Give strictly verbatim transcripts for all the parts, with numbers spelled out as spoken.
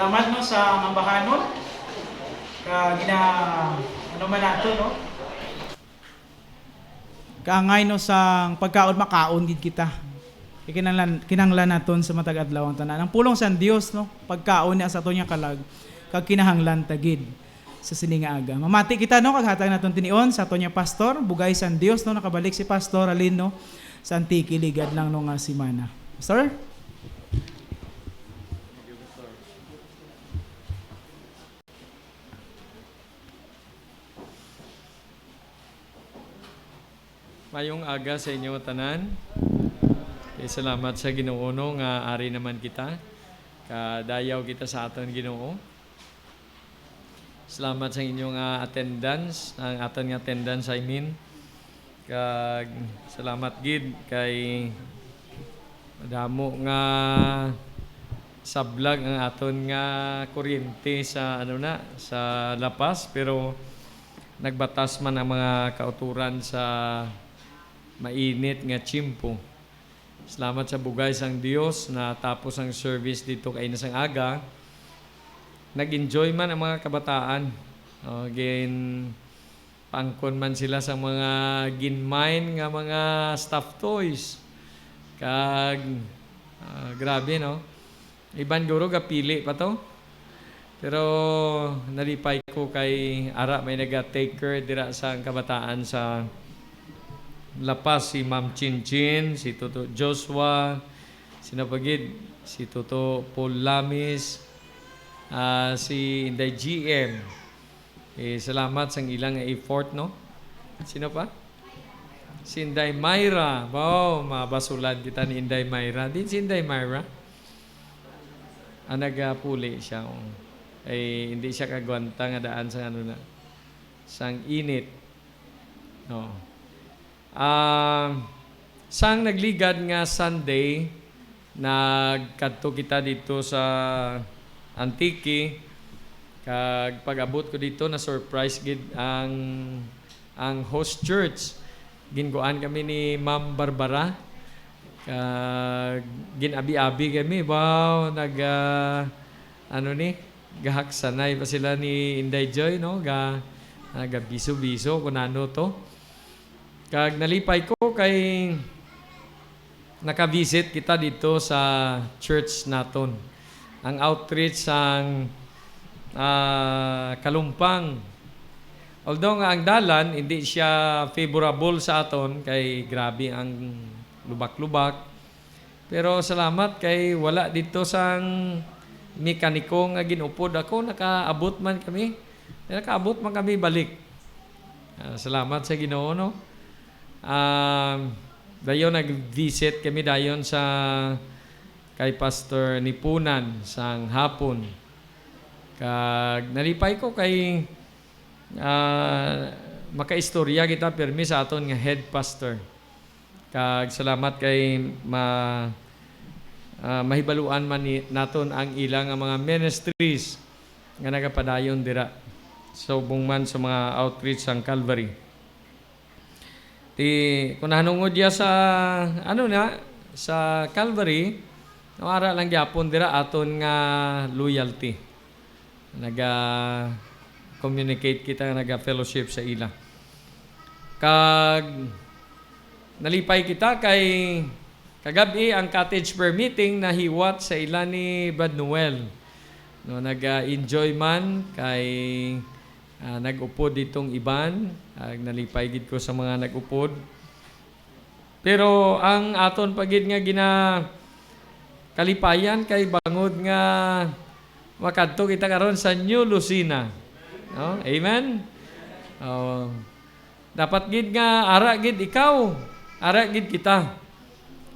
Salamat, no, sa ambahanon. Ka gina-, ano man nato, no? Kaangay, no, sang pagkaon, makaon gid kita. Kay kinahanglan, kinahanglan naton sa matag adlaw ang tanan. Ang pulong sang Dios, no, pagkaon niya sa aton nga kalag, kag kinahanglan ta gid sa sini nga aga. Mamati kita, no, kag hatag naton tinion sa aton nga pastor, bugay sang Dios, no, nakabalik si Pastor Alin, no, sa Antique, ligad lang, no, nga semana. Pastor? Mayong aga sa inyo tanan. Kay salamat sa Ginoo, no, nga ari naman kita. Kadayaw kita sa aton Ginoo. Salamat sa inyo nga attendance, ang aton nga attendance, I mean. Kag salamat gid kay madamo nga sablag ang aton nga kuryente sa, ano na, sa La Paz, pero nagbatas man ang mga kauturan sa mainit nga tiyempo. Salamat sa bugay sang Dios, natapos ang service dito kay na sang aga. Nag-enjoy man ang mga kabataan. Oh, gin pangkon man sila sa mga ginmine nga mga stuffed toys. Kag, ah, grabe, no? Iban guro gapili pa to. Pero nalipay ko kay ara may naga-take care dira sa kabataan sa La Paz, si Ma'am Chin Chin, si Toto Joshua, sino pa gid? Si Toto Paul Lamis, ah, si Inday G M. Eh, salamat sang ilang effort, no? Sino pa? Si Inday Myra. Wow, mabasulan kita ni Inday Myra. Din si Inday Myra. Ah, nagapuli siya, oh. Eh, hindi siya kagwanta nga daan sa ano na, sang init. No. Ah, sang nagligad nga Sunday, nagkadto kita dito sa Antique. Kag pag-abot ko dito, na-surprise gid ang, ang host church. Ginkuan kami ni Ma'am Barbara. Kag gin-abi-abi kami. Wow, nag, ah, ano ni? Gahaksanay pa sila ni Inday Joy, no? Ga, ah, gabiso-biso kung ano to. Kag nalipay ko kay naka-visit kita dito sa church naton. Ang outreach sang, ah, Kalumpang. Although nga ang dalan, hindi siya favorable sa aton kay grabe ang lubak-lubak. Pero salamat kay wala dito sang mekaniko nga gin-upod ako, nakaabot man kami. Nakaabot man kami balik. Ah, salamat sa Ginoo, no? Um, dayon nag-visit kami dayon sa kay Pastor Nipunan sang hapon. Kag nalipay ko kay, ah, makaistorya kita pirmi sa aton nga head pastor. Kag salamat kay ma-, ah, mahibaluan man ni, naton ang ila nga mga ministries nga nagapadayon dira, subong man sa mga outreach sang Calvary. Ti, kung nahanungod ya sa, ano na, sa Calvary, no, ara lang gyapon dira aton nga loyalty. Naga-communicate kita, naga-fellowship sa ila. Kag nalipay kita kay kagab-i ang cottage prayer meeting nahiwat sa ila ni Brad Noel. No, nag-enjoy man kay, ah, nag-upod ditong iban. Ah, nalipay gid ko sa mga nag-upod. Pero ang aton pa gid nga ginakalipayan kay bangod nga makadto kita karon sa New Lucena. No? Amen? Oh. Dapat gid nga ara gid ikaw, ara gid kita.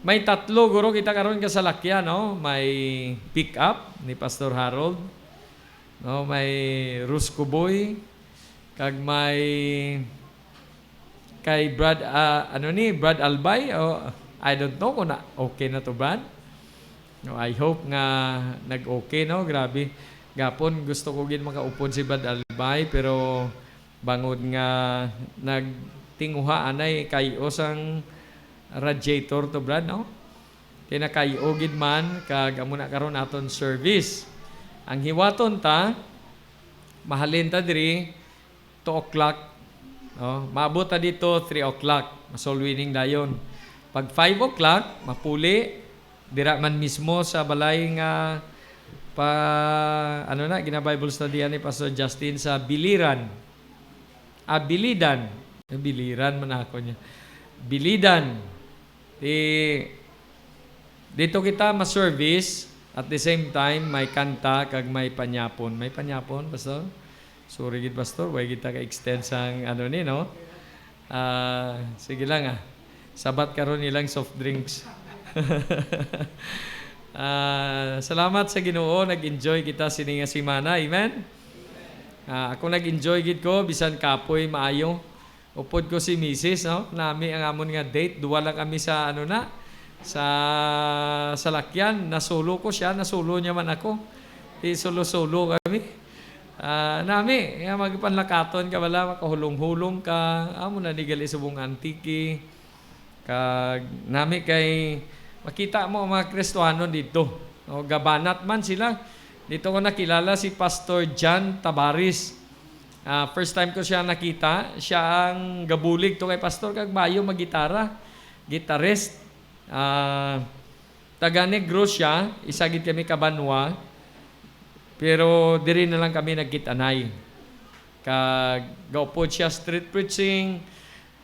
May tatlo guro kita karon ka salakyan, no? May pick up ni Pastor Harold, no? May Rusco Boy, kag may kay Brad, ah, ano ni, Brad Albay? O, I don't know kung na, okay na to, Brad. No, I hope nga nag-okay, no? Grabe. Gapon, gusto ko gid makaupod si Brad Albay, pero bangod nga nagtinguha anay kay usang radiator to, Brad, no? Kay nakay-o gid man, kag amo na karon aton service. Ang hiwaton ta, mahalin ta diri, two o'clock. No? Maabot ta dito, three o'clock. Masoul winning dayon. Pag five o'clock, mapuli, dira man mismo sa balay nga pa, ano na, gina-Bible study ni Pastor Justin sa Biliran. Ah, Bilidan. Eh, Biliran man ako niya. Bilidan. Di, dito kita ma-service, at the same time, may kanta kag may panyapon. May panyapon, Pastor? Sorry gid, Pastor, way kita ka-extend sang ano ni, no? Ah, sige lang, ah. Sabat karon ilang soft drinks. Ah, salamat sa Ginoo, nag-enjoy kita sini nga semana. Amen? Ah, ako nag-enjoy gid ko, bisan kapoy maayo. Upod ko si misis, no? Nami ang amon nga date, duwa lang kami sa, ano na, sa salakyan. Nasulo ko siya, nasulo niya man ako. Di sulo-sulo kami. Ah, nami, nga magpanlakaton ka bala, makahulong-hulong ka. Amo na ni gali subong Antique. Kag nami kay makita mo ang mga Kristohanon dito. O, gabanat man sila. Dito ko nakilala si Pastor John Tabaris. Ah, first time ko siya nakita. Siya ang gabulig to kay Pastor kag maayo maggitara. Gitarist. Ah, taga Negros siya. Isa gid kami ka banwa. Pero diri na lang kami nagkit-anay. Kag gaupod siya street preaching.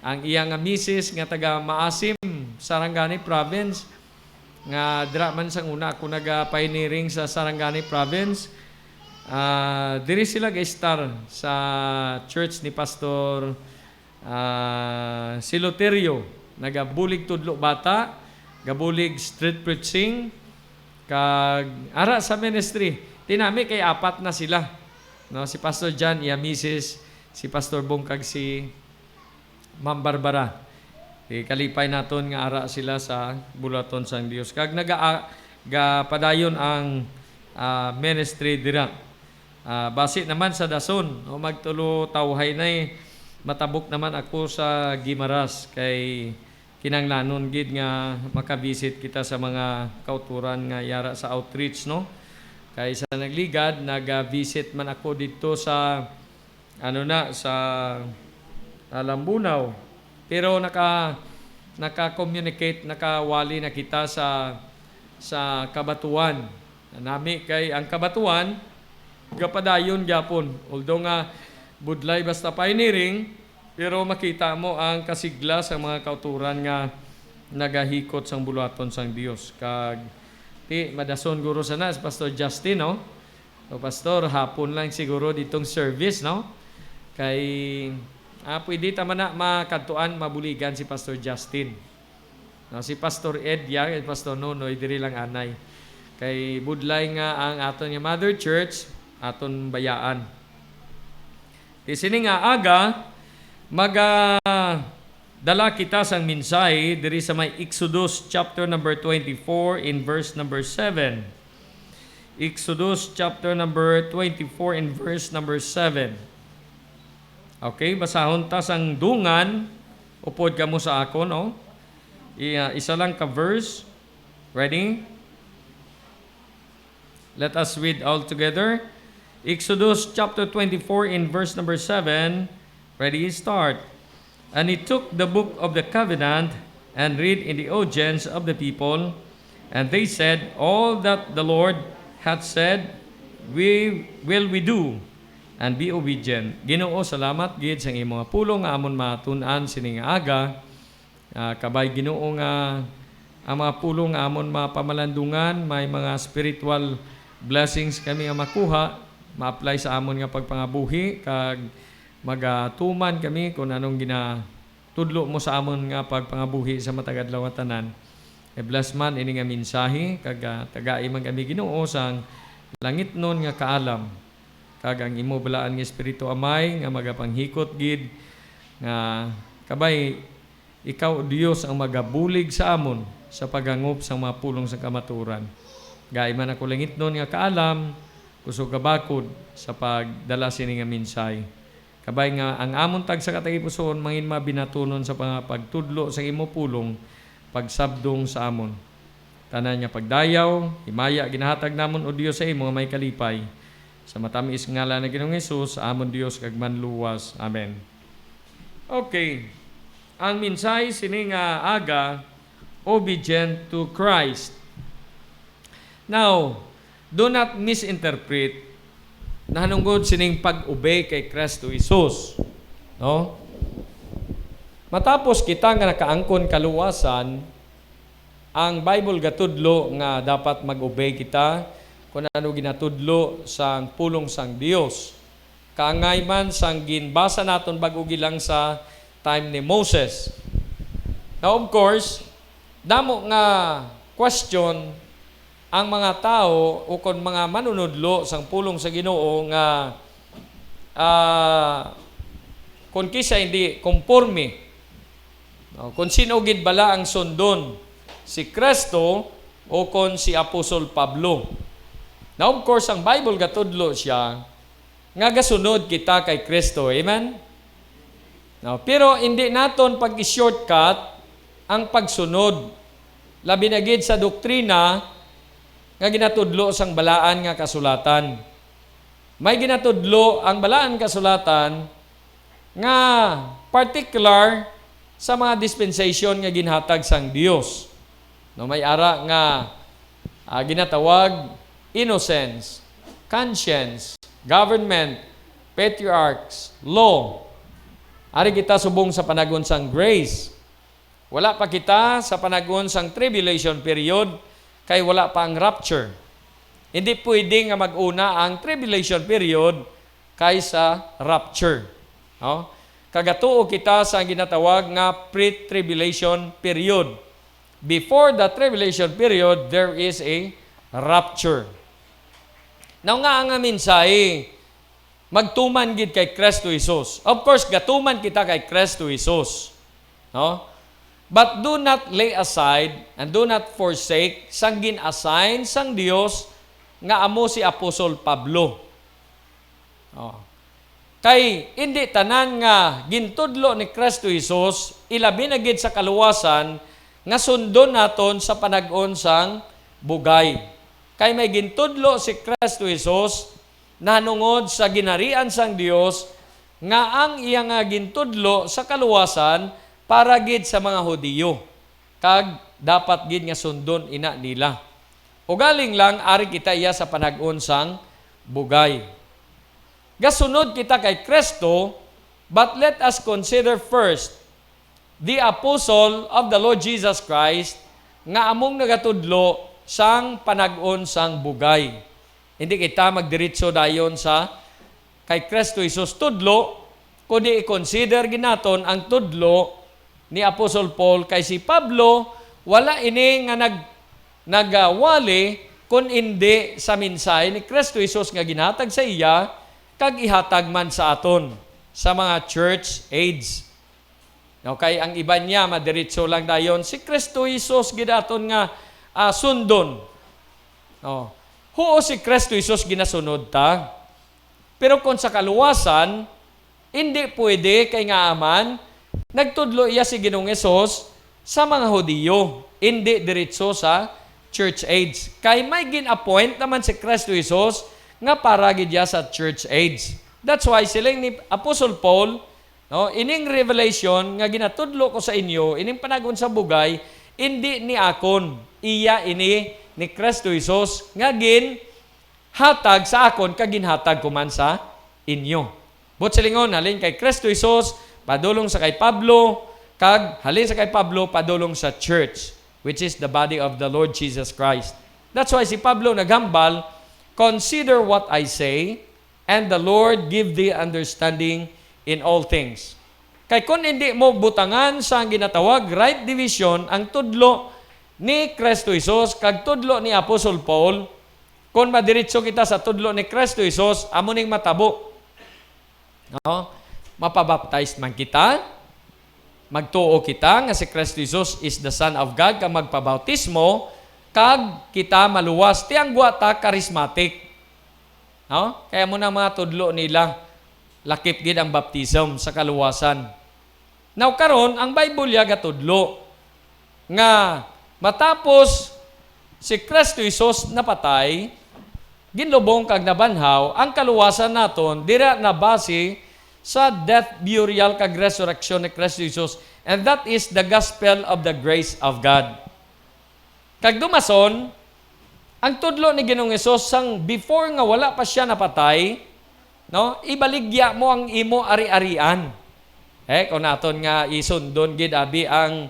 Ang iya nga misis nga taga Maasim, Sarangani Province, nga dira man sang una ako naga-pioneering sa Sarangani Province. Ah, diri sila ga-star sa church ni Pastor, ah, Siloterio. Nagabulig tudlo bata, gabulig street preaching, kag ara sa ministry. Tinami kay apat na sila. No, si Pastor John, iya misis, si Pastor Bong, kag si Ma'am Barbara. Ikalipay naton nga ara sila sa buluhaton sang Dios. Kag naga-, gapadayon ang, ah, ministry dira. Ah, basi naman sa dason, o magtulo tawhay na'y matabok naman ako sa Guimaras, kay kinahanglanon gid nga makabisit kita sa mga kauturan nga yara sa outreach, no? Kay sa nagligad, nag-visit man ako didto sa, ano na, sa, ah, Lambunao. Pero naka-, naka-communicate, nakawali na kita sa, sa Cabatuan. Nami kay ang Cabatuan, gapadayon gyapon. Although nga budlay basta pioneering, pero makita mo ang kasigla sa mga kauturan nga nagahikot sang buluhaton sang Dios. Kag ti, madason guro sana si Pastor Justin, no? O, Pastor, hapon lang siguro ditong service, no? Kay, ah, pwede ta man na makadtuan, mabuligan si Pastor Justin. No, si Pastor Ed, ya, kay Pastor Nonoy, diri lang anay. Kay budlay nga ang aton nga Mother Church, aton bayaan. Di sini nga aga, maga-, dala kita sang mensahe diri sa may Exodus chapter number twenty-four in verse number seven. Exodus chapter number twenty-four in verse number seven. Okay, basahon ta sang dungan, upod kamo sa akon, no? I-, ah, isa lang ka verse. Ready? Let us read all together. Exodus chapter twenty-four in verse number seven. Ready, start. And he took the book of the covenant and read in the audience of the people. And they said, "All that the Lord hath said, we will we do, and be obedient." Ginoo, salamat gid sang imo nga pulong nga amon matun-an sini nga aga. Ah, kabay, Ginoo, nga ang mga pulong nga amon mapamalandungan, may mga spiritual blessings kami nga makuha, ma-apply sa amon nga pagpangabuhi, kag magatuman kami kung anong ginatudlo mo sa amon nga pagpangabuhi sa matag adlaw nga tanan. I-bless man ini nga mensahe, kag, ah, tagai man kami, Ginoo, sang langitnon nga kaalam, kag ang imo balaan nga Espiritu, Amay, nga magapanghikot gid, nga kabay, ikaw, O Dios, ang magabulig sa amon sa paghangop sang mga pulong sang kamatuoran. Tagai man ako langitnon nga kaalam, kusog kabakod sa pagdala sini nga mensahe. Kabay nga ang amon tagsa ka tagipusoon mangin mabinatunon sa mga pagtudlo sa imo pulong, pagsabdong sa amon. Tanan nga pagdayaw, himaya, ginahatag namon, O Dios, sa imo nga may kalipay. Sa matamis nga ngalan nga Ginoong Jesus, amon Dios kag Manluwas. Amen. Okay. Ang mensahe sini nga aga, Obedient to Christ. Now, do not misinterpret nahanungod sining pag-obey kay Kristo Jesus, no? Matapos kita nga nakaangkon kaluwasan, ang Bible gatudlo nga dapat mag-obey kita kung ano ginatudlo sang pulong sang Dios. Kaangay man sang ginbasa naton bag-o gilang sa time ni Moses. Now, of course, damo nga question ang mga tawo ukon mga manunudlo sang pulong sa Ginoo nga ah, kung kisa hindi konforme, no, kung sino gid bala ang sundon, si Kristo o kon si Apostol Pablo. Now, of course, ang Bible gatudlo siya nga gasunod kita kay Kristo. Amen? No, pero hindi naton pag-shortcut ang pagsunod, labi na gid sa doktrina nga ginatudlo sang Balaan nga Kasulatan. May ginatudlo ang Balaan Kasulatan nga particular sa mga dispensation nga ginhatag sang Dios. No, may ara nga, ah, ginatawag innocence, conscience, government, patriarchs, law. Ari kita subong sa panahon sang grace. Wala pa kita sa panahon sang tribulation period, kay wala pa ang rapture. Hindi pwede nga mag-una ang tribulation period kaysa rapture. No? Kagatuo kita sa ginatawag nga pre-tribulation period. Before the tribulation period, there is a rapture. Now, nga ang mensahe, magtuman gid kay Kristo Jesus. Of course, gatuman kita kay Kristo Jesus. No? But do not lay aside and do not forsake sang gin-assign sang Dios nga amo si Apostol Pablo. Oh. Kay indi tanan nga gintudlo ni Kristo Jesus, ilabi na gid sa kaluwasan, nga sundon naton sa panag-on sang bugay. Kay may gintudlo si Kristo Jesus nahanungod sa ginharian sang Dios, nga ang iya nga gintudlo sa kaluwasan para gid sa mga Hudiyo, kag dapat gid nga sundon ina nila. Ugaling lang, ari kita iya sa panag-on sang bugay. Gasunod kita kay Kristo, but let us consider first the apostle of the Lord Jesus Christ nga among nagatudlo sang panag-on sang bugay. Hindi kita magdiretso dayon sa kay Kristo Jesus tudlo, kundi i-consider gid naton ang tudlo ni Apostol Paul, kay si Pablo wala ini nga nag-, nagawali kun indi sa mensahe ni Kristo Jesus nga ginhatag sa iya kag ihatag man sa aton sa mga church age. Okay, ang iban niya, madiretso lang dayon, si Kristo Jesus gid aton nga, ah, sundon. Oh. Huo si Kristo Jesus ginasunod ta. Pero kung sa kaluwasan, hindi pwede kay nga aman, nagtudlo iya si Ginoong Jesus sa mga Hudiyo, hindi diretso sa church age. Kay may gin-appoint naman si Kristo Jesus nga para gid iya sa church age. That's why siling ni Apostle Paul, no, "Ining revelation nga ginatudlo ko sa inyo, ining panag-on sa bugay, indi ni akon, iya ini ni Kristo Jesus nga ginhatag sa akon kag ginhatag ko man sa inyo." Buot silingon, halin kay Kristo Jesus, padulong sa kay Pablo, kag halin sa kay Pablo, padulong sa church, which is the body of the Lord Jesus Christ. That's why si Pablo naghambal, "Consider what I say, and the Lord give thee understanding in all things." Kay kun hindi mo butangan sa ginatawag right division ang tudlo ni Kristo Jesus kag tudlo ni Apostol Paul, kun madiretso kita sa tudlo ni Kristo Jesus, amo ning matabo. No? Mapabaptize man kita, magtuo kita nga si Kristo Jesus is the Son of God, kag magpabautismo, kag kita maluwas. Ti ang gwa ta charismatic. No? Kaya mo na mga tudlo nila, lakip gid ang baptism sa kaluwasan. Now, karon, ang Bible ya gatudlo nga matapos si Kristo Jesus napatay, ginlubong kag nabanhaw, ang kaluwasan naton dira nabase sa death, burial, kag resurrection ni Kristo Jesus. And that is the gospel of the grace of God. Kag dumason, ang tudlo ni Ginoong Hesus sang before nga wala pa siya napatay, no, "Ibaligya mo ang imo ari-arian." Eh, kung naton nga isundon gid, abi, ang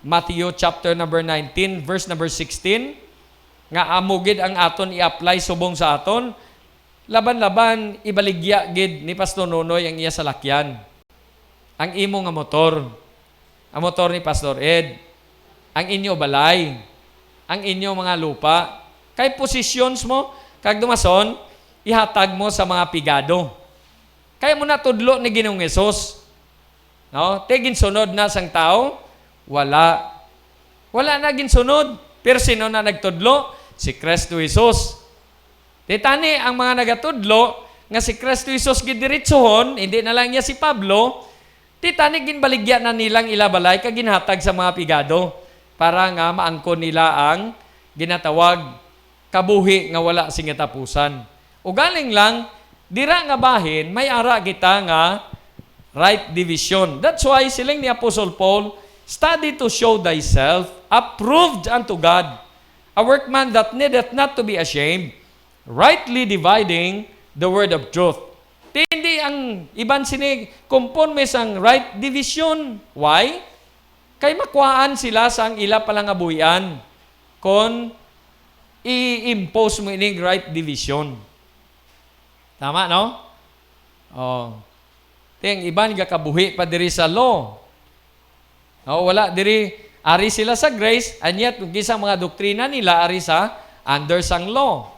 Matthew chapter number nineteen, verse number sixteen, nga amo gid ang aton i-apply subong sa aton, laban-laban, ibaligya gid ni Pastor Nonoy ang iya salakyan, ang imo nga motor, ang motor ni Pastor Ed, ang inyo balay, ang inyo mga lupa, kay possessions mo, kag dumason, ihatag mo sa mga pigado. Kay amo na tudlo ni Ginoong Hesus. No? Ti ginsunod na sang tawo? Wala. Wala na ginsunod. Pero sino na nagtudlo? Si Kristo Jesus. Ti tani ang mga nagatudlo nga si Kristo Jesus gidiretsohon, hindi na lang niya si Pablo, ti tani ginbaligya na nilang ila balay kag ginhatag sa mga pigado para nga maangkon nila ang ginatawag kabuhi nga wala sing katapusan. Ugaling lang, dira nga bahin may ara kita nga right division. That's why siling ni Apostle Paul, "Study to show thyself approved unto God, a workman that needeth not to be ashamed, rightly dividing the word of truth." Ti hindi ang iban sini kumporme sang right division. Why? Kay makuhaan sila sang ila palangabuhian kon i-impose mo ining right division. Tama, no? Oh. Ti ang iban gakabuhi pa diri sa law. No, wala diri, ari sila sa grace, and yet kung kinsa mga doktrina nila ari sa under sang law.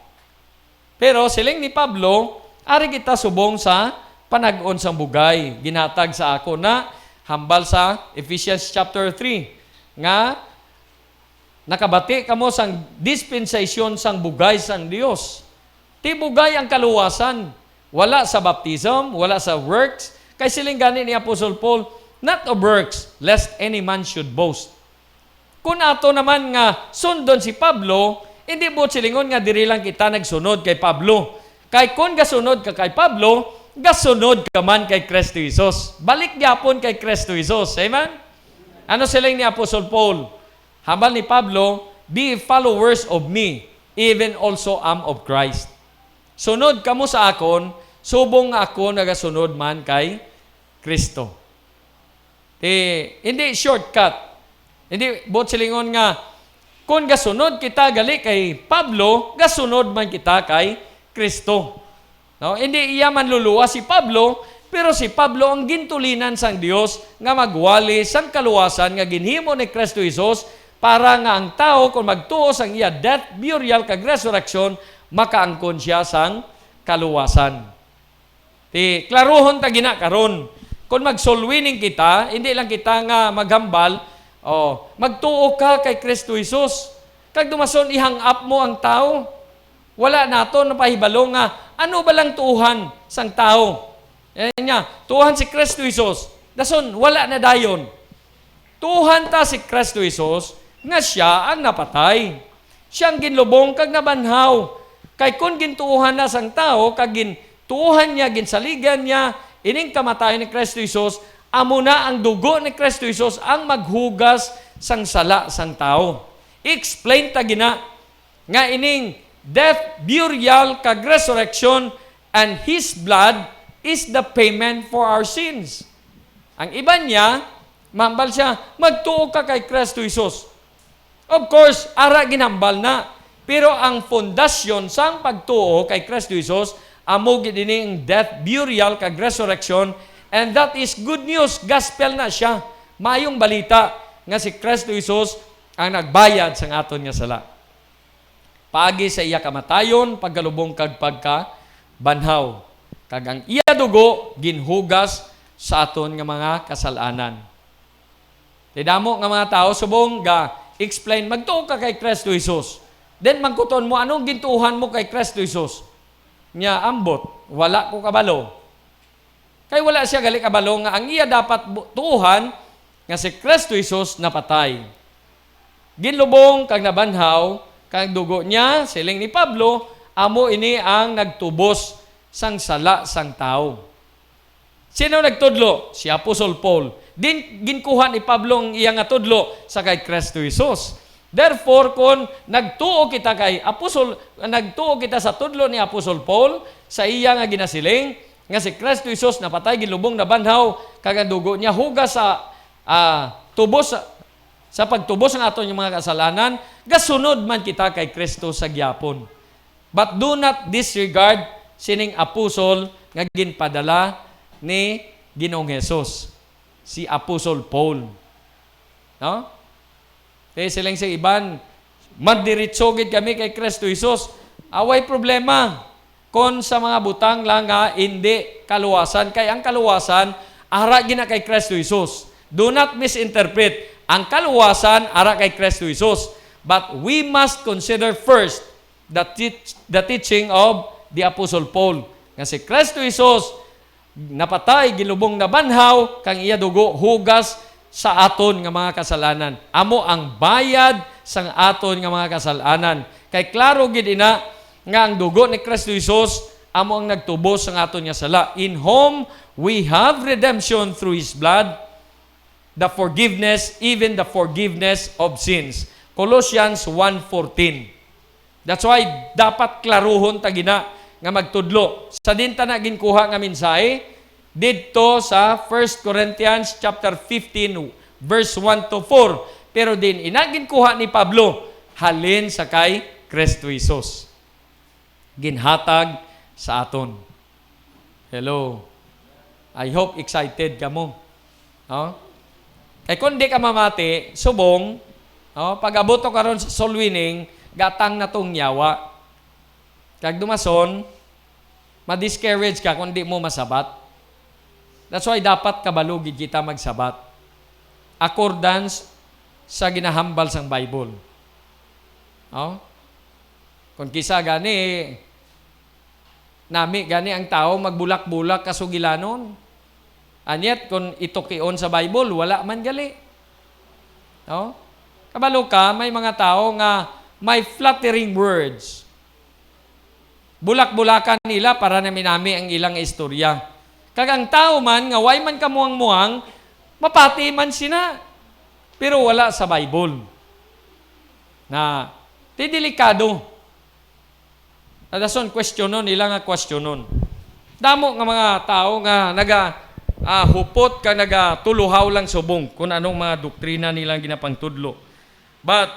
Pero siling ni Pablo, ari kita subong sa panag-on sang bugay ginhatag sa akon na hambal sa Ephesians chapter three, nga nakabati kamo sang dispensasyon sang bugay sang Dios. Ti bugay ang kaluwasan, wala sa baptism, wala sa works. Kay siling gani ni Apostle Paul, "Not of works, lest any man should boast." Kun ato naman nga sundon si Pablo, hindi buot silingon nga diri lang kita nagsunod kay Pablo. Kay kun gasunod ka kay Pablo, gasunod ka man kay Kristo Jesus. Balik gyapon kay Kristo Jesus. Amen? Ano siling ni Apostle Paul? Hambal ni Pablo, "Be followers of me, even also am of Christ." Sunod kamo sa akon, subong nga ako nagasunod man kay Kristo. Ti, hindi shortcut. Hindi buot silingon nga, kun gasunod kita gali kay Pablo, gasunod man kita kay Kristo. No? Hindi iya manluluwas si Pablo, pero si Pablo ang gintulinan sang Dios nga magwali sang kaluwasan nga ginhimo ni Kristo Jesus para nga ang tawo, kung magtuo sang iya death, burial, kag resurrection, makaangkon siya sang kaluwasan. Ti, klaruhon ta gina karon. Kung mag-soul winning kita, hindi lang kita nga maghambal, oh, magtuo ka kay Kristo Jesus. Kag dumason i-hang up mo ang tawo. Wala nato napahibalo nga ano ba lang tuohan sang tawo. Eh, niya, tuohan si Kristo Jesus. Dason, wala na dayon. Tuohan ta si Kristo Jesus nga siya ang napatay. Siya ang ginlubong kag nabanhaw. Kay kon gintuohan na sang tawo kag gintuohan niya, ginsaligan niya ining kamatayon ni Kristo Jesus, amo na ang dugo ni Kristo Jesus ang maghugas sang sala sang tawo. I-explain ta gina nga ining death, burial, kag resurrection, and His blood is the payment for our sins. Ang iban niya, mahambal siya, "Magtuo ka kay Kristo Jesus." Of course, ara ginhambal na. Pero ang pundasyon sang pagtuo kay Kristo Jesus amo gid ini ang death, burial, kag resurrection, and that is good news. Gospel na siya. Maayong balita nga si Kristo Jesus ang nagbayad sang aton nga sala paagi sa iya kamatayon, pagkalubong, kag pagkabanhaw, kag ang iya dugo ginhugas sa aton nga mga kasal-anan. Ti damo nga mga tawo subong ga-explain, "Magtuo ka kay Kristo Jesus." Then mangkuton mo, "Anong gintuohan mo kay Kristo Jesus?" Nya, ambot, "Wala ko kabalo." Kay wala siya gali kabalo nga ang iya dapat bu-, tuohan nga si Kristo Jesus napatay, ginlubong kag nabanhaw, kag ang dugo niya, siling ni Pablo, amo ini ang nagtubos sang sala sang tawo. Sino nagtudlo? Si Apostol Paul. Din ginkuha ni Pablo ang iya nga tudlo sa kay Kristo Jesus. Therefore, kon nagtuo kita kay Apostol, nagtuo kita sa tudlo ni Apostol Paul sa iya nga ginasiling, nga si Kristo Jesus napatay, ginlubong, nabanhaw, kag ang dugo niya hugas sa, ah, tubos sa, sa pagtubos sa aton nga mga kasalanan, gasunod man kita kay Kristo sa gihapon. But do not disregard sining apostol nga ginpadala ni Ginoong Jesus, si Apostol Paul. No? Kay siling sa iban, "Madiretso gid kami kay Kristo Jesus." Away problema. kon sa mga butang lang nga indi kaluwasan, kay ang kaluwasan ara gina kay Kristo Jesus. Do not misinterpret. Ang kaluwasan ara kay Kristo Jesus. But we must consider first the teach-, the teaching of the Apostle Paul, nga si Kristo Jesus napatay, gilubong, nabanhaw, kang iya dugo hugas sa aton nga mga kasalanan. Amo ang bayad sang aton nga mga kasalanan. Kay klaro gid ina nga ang dugo ni Kristo Jesus amo ang nagtubos sang aton nga sala. In whom we have redemption through His blood, the forgiveness, even the forgiveness of sins. Colossians one fourteen. That's why dapat klaruhon ta gina nga magtudlo. Sa din ta na ginkuha nga mensahe didto sa First Corinthians chapter fifteen, verse one to four. Pero din ina ginkuha ni Pablo halin sa kay Kristo Jesus. Ginhatag sa aton. Hello. I hope excited kamo. No? Kay kung di ka mamati, subong, no, pag-abot to karon sa soul winning, gatang na tong yawa. Kag dumason, ma-discourage ka kung di mo masabat. That's why dapat kabalo gid kita magsabat. Accordance sa ginahambal sang Bible. No? Kung kisa gani, nami gani ang tawo magbulak-bulak kasugilanon. And yet, kung itukion sa Bible, wala man gali. No? Kabalo ka, may mga tawo nga may flattering words. Bulak-bulakan nila para naminami ang ilang istorya. Kag ang tawo man nga way man kamuang-muang, mapati man sina. Pero wala sa Bible. Na, ti delikado. Nadason, questionon nila nga questionon. Damo nga mga tawo nga naga, ah, hupot ka nagatuluhaw lang subong kung anong mga doktrina nilang ginapangtudlo. But,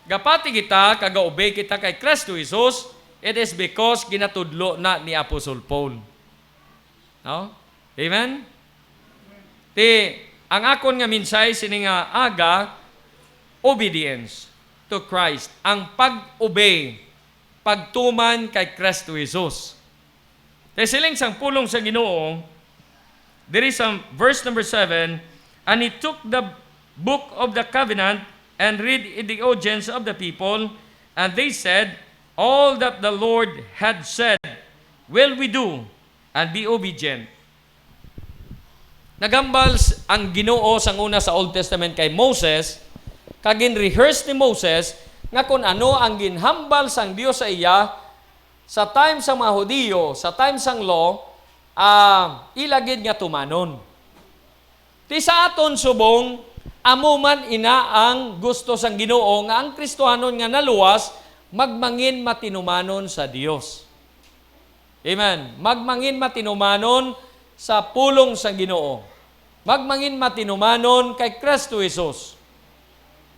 gapati kita, kag gaobey kita kay Kristo Jesus, it is because ginatudlo na ni Apostle Paul. No? Amen? Ti, ang akon nga mensahe sini nga aga, obedience to Christ. Ang pag-obey, pagtuman kay Kristo Jesus. Kay siling sang pulong sa Ginoo, diri sa verse number seven, "And he took the book of the covenant and read in the audience of the people, and they said, 'All that the Lord had said will we do, and be obedient.'" Naghambal s-, ang Ginoo sang una sa Old Testament kay Moses, kag gin-rehearse ni Moses nga kon ano ang ginhambal sang Dios sa iya sa time sang mga Hudiyo, sa time sang law, ah, ila gid nga tumanon. Ti sa aton subong, amo man ina ang gusto sang Ginoo, nga ang Kristohanon nga naluwas magmangin matinumanon sa Dios. Amen. Magmangin matinumanon sa pulong sang Ginoo. Magmangin matinumanon kay Kristo Jesus.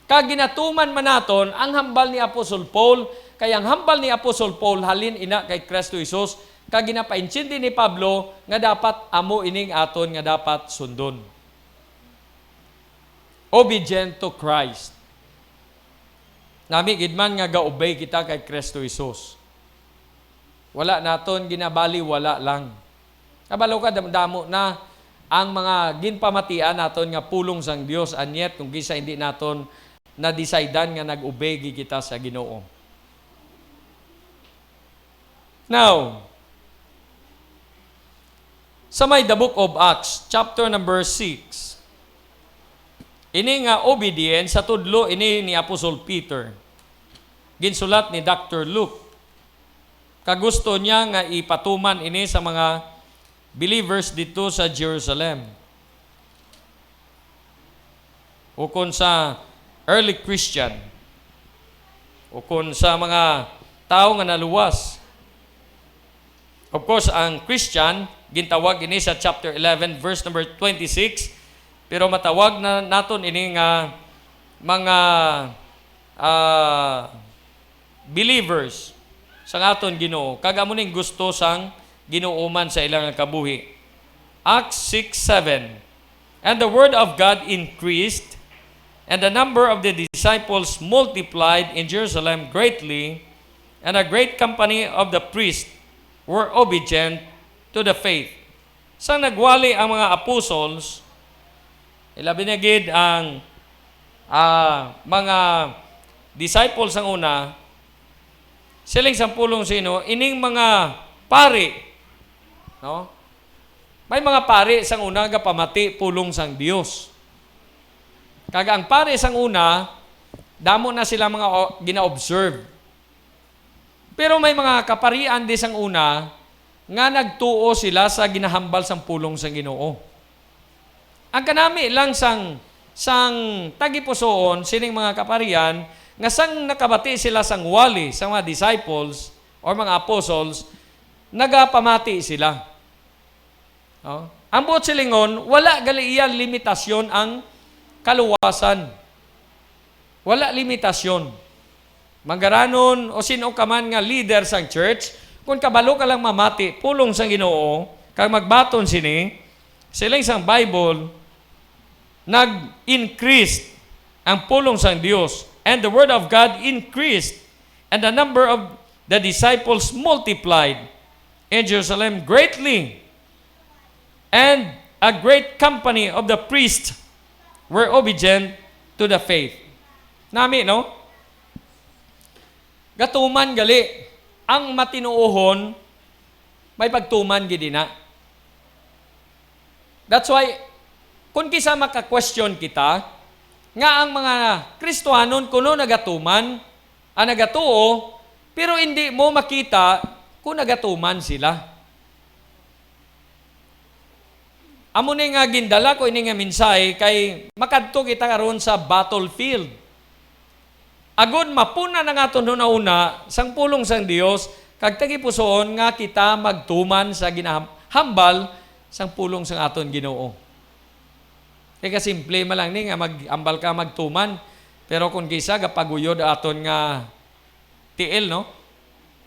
Kag ginatuman man naton ang hambal ni Apostol Paul, kay ang hambal ni Apostol Paul halin ina kay Kristo Jesus, kag ginapaintindi ni Pablo nga dapat amo ining aton nga dapat sundon. Obedient to Christ. Nami gid man nga gaobey kita kay Kristo Jesus. Wala naton ginabaliwala lang. Kabalo ka, dam-, damo na ang mga ginpamatian naton nga pulong sang Dios, and yet kung kisa hindi naton na-decidean nga nag-obey gid kita sa Ginoo. Now, sa may The Book of Acts, chapter number six, ini nga obedience, sa tudlo ini ni Apostol Peter. Ginsulat ni Doctor Luke. Kag gusto niya nga ipatuman ini sa mga believers dito sa Jerusalem, ukon sa early Christian, ukon sa mga tawo nga naluwas. Of course, ang Christian, gintawag ini sa chapter eleven, verse number twenty-six, pero matawag na naton ini nga mga, ah, believers sang aton Ginoo, kag amo ning gusto sang Ginoo man sa ila nga kabuhi. Acts six seven, "And the word of God increased, and the number of the disciples multiplied in Jerusalem greatly, and a great company of the priests were obedient to the faith. Sang nagwali ang mga apostles, ilabi na gid ang, ah, mga disciples sang una, siling sang pulong sino, ining mga pari, no? May mga pari sang una gapamati pulong sang Dios. Kag ang pari sang una, damo na sila mga o-, gina-observe. Pero may mga kaparian di sang una nga nagtuo sila sa ginahambal sang pulong sang Ginoo. Ang kanami lang sang, sang tagipusoon sining mga kaparian nga sang nakabati sila sang wali sang mga disciples or mga apostles, nagapamati sila. Oh. Ang buot silingon, wala gali iya limitasyon ang kaluwasan. Wala limitasyon. Manggaranon o sino ka man nga leader sang church, kung kabalo ka lang mamati pulong sang Ginoo kag magbaton sini, siling sang Bible, nag-increase ang pulong sang Dios, and the word of God increased, and the number of the disciples multiplied in Jerusalem greatly, and a great company of the priests were obedient to the faith. Nami, no? Gatuman gali ang matinuohon, may pagtuman gid ina. That's why, kung kisa maka-question kita, nga ang mga Kristohanon kuno nagatuman, ang nagatuo, pero hindi mo makita kung nagatuman sila. Amo ni nga gindala ko ini nga mensahe kay makadto kita karon sa battlefield. Agod mapuna na nga aton hunahuna sang pulong sang Dios, kag tagipusoon nga kita magtuman sa ginahambal sang pulong sang aton Ginoo. Kay kasimple man lang ni nga mag-ambal ka magtuman, pero kung kisa gapaguyod aton nga tiil, no?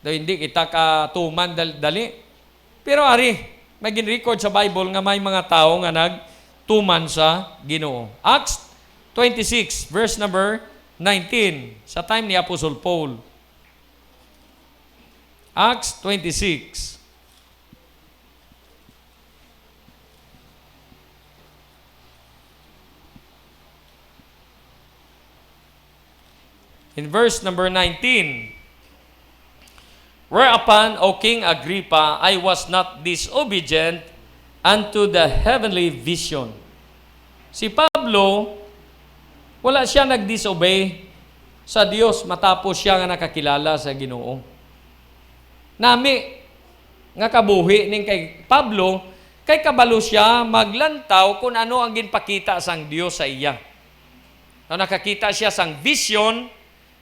Daw hindi kita katuman dal-, dali. Pero ari, may gin-record sa Bible nga may mga tawo nga nagtuman sa Ginoo. Acts twenty-six, verse number nineteen, sa time ni Apostle Paul. Acts twenty-six. In verse number nineteen, "Whereupon, O King Agrippa, I was not disobedient unto the heavenly vision." Si Pablo, wala siya nag-disobey sa Dios matapos siya nga nakakilala sa Ginoo. Nami nga kabuhi ning kay Pablo, kay kabalo siya maglantaw kung ano ang ginpakita sang Dios sa iya. Now, nakakita siya sang vision,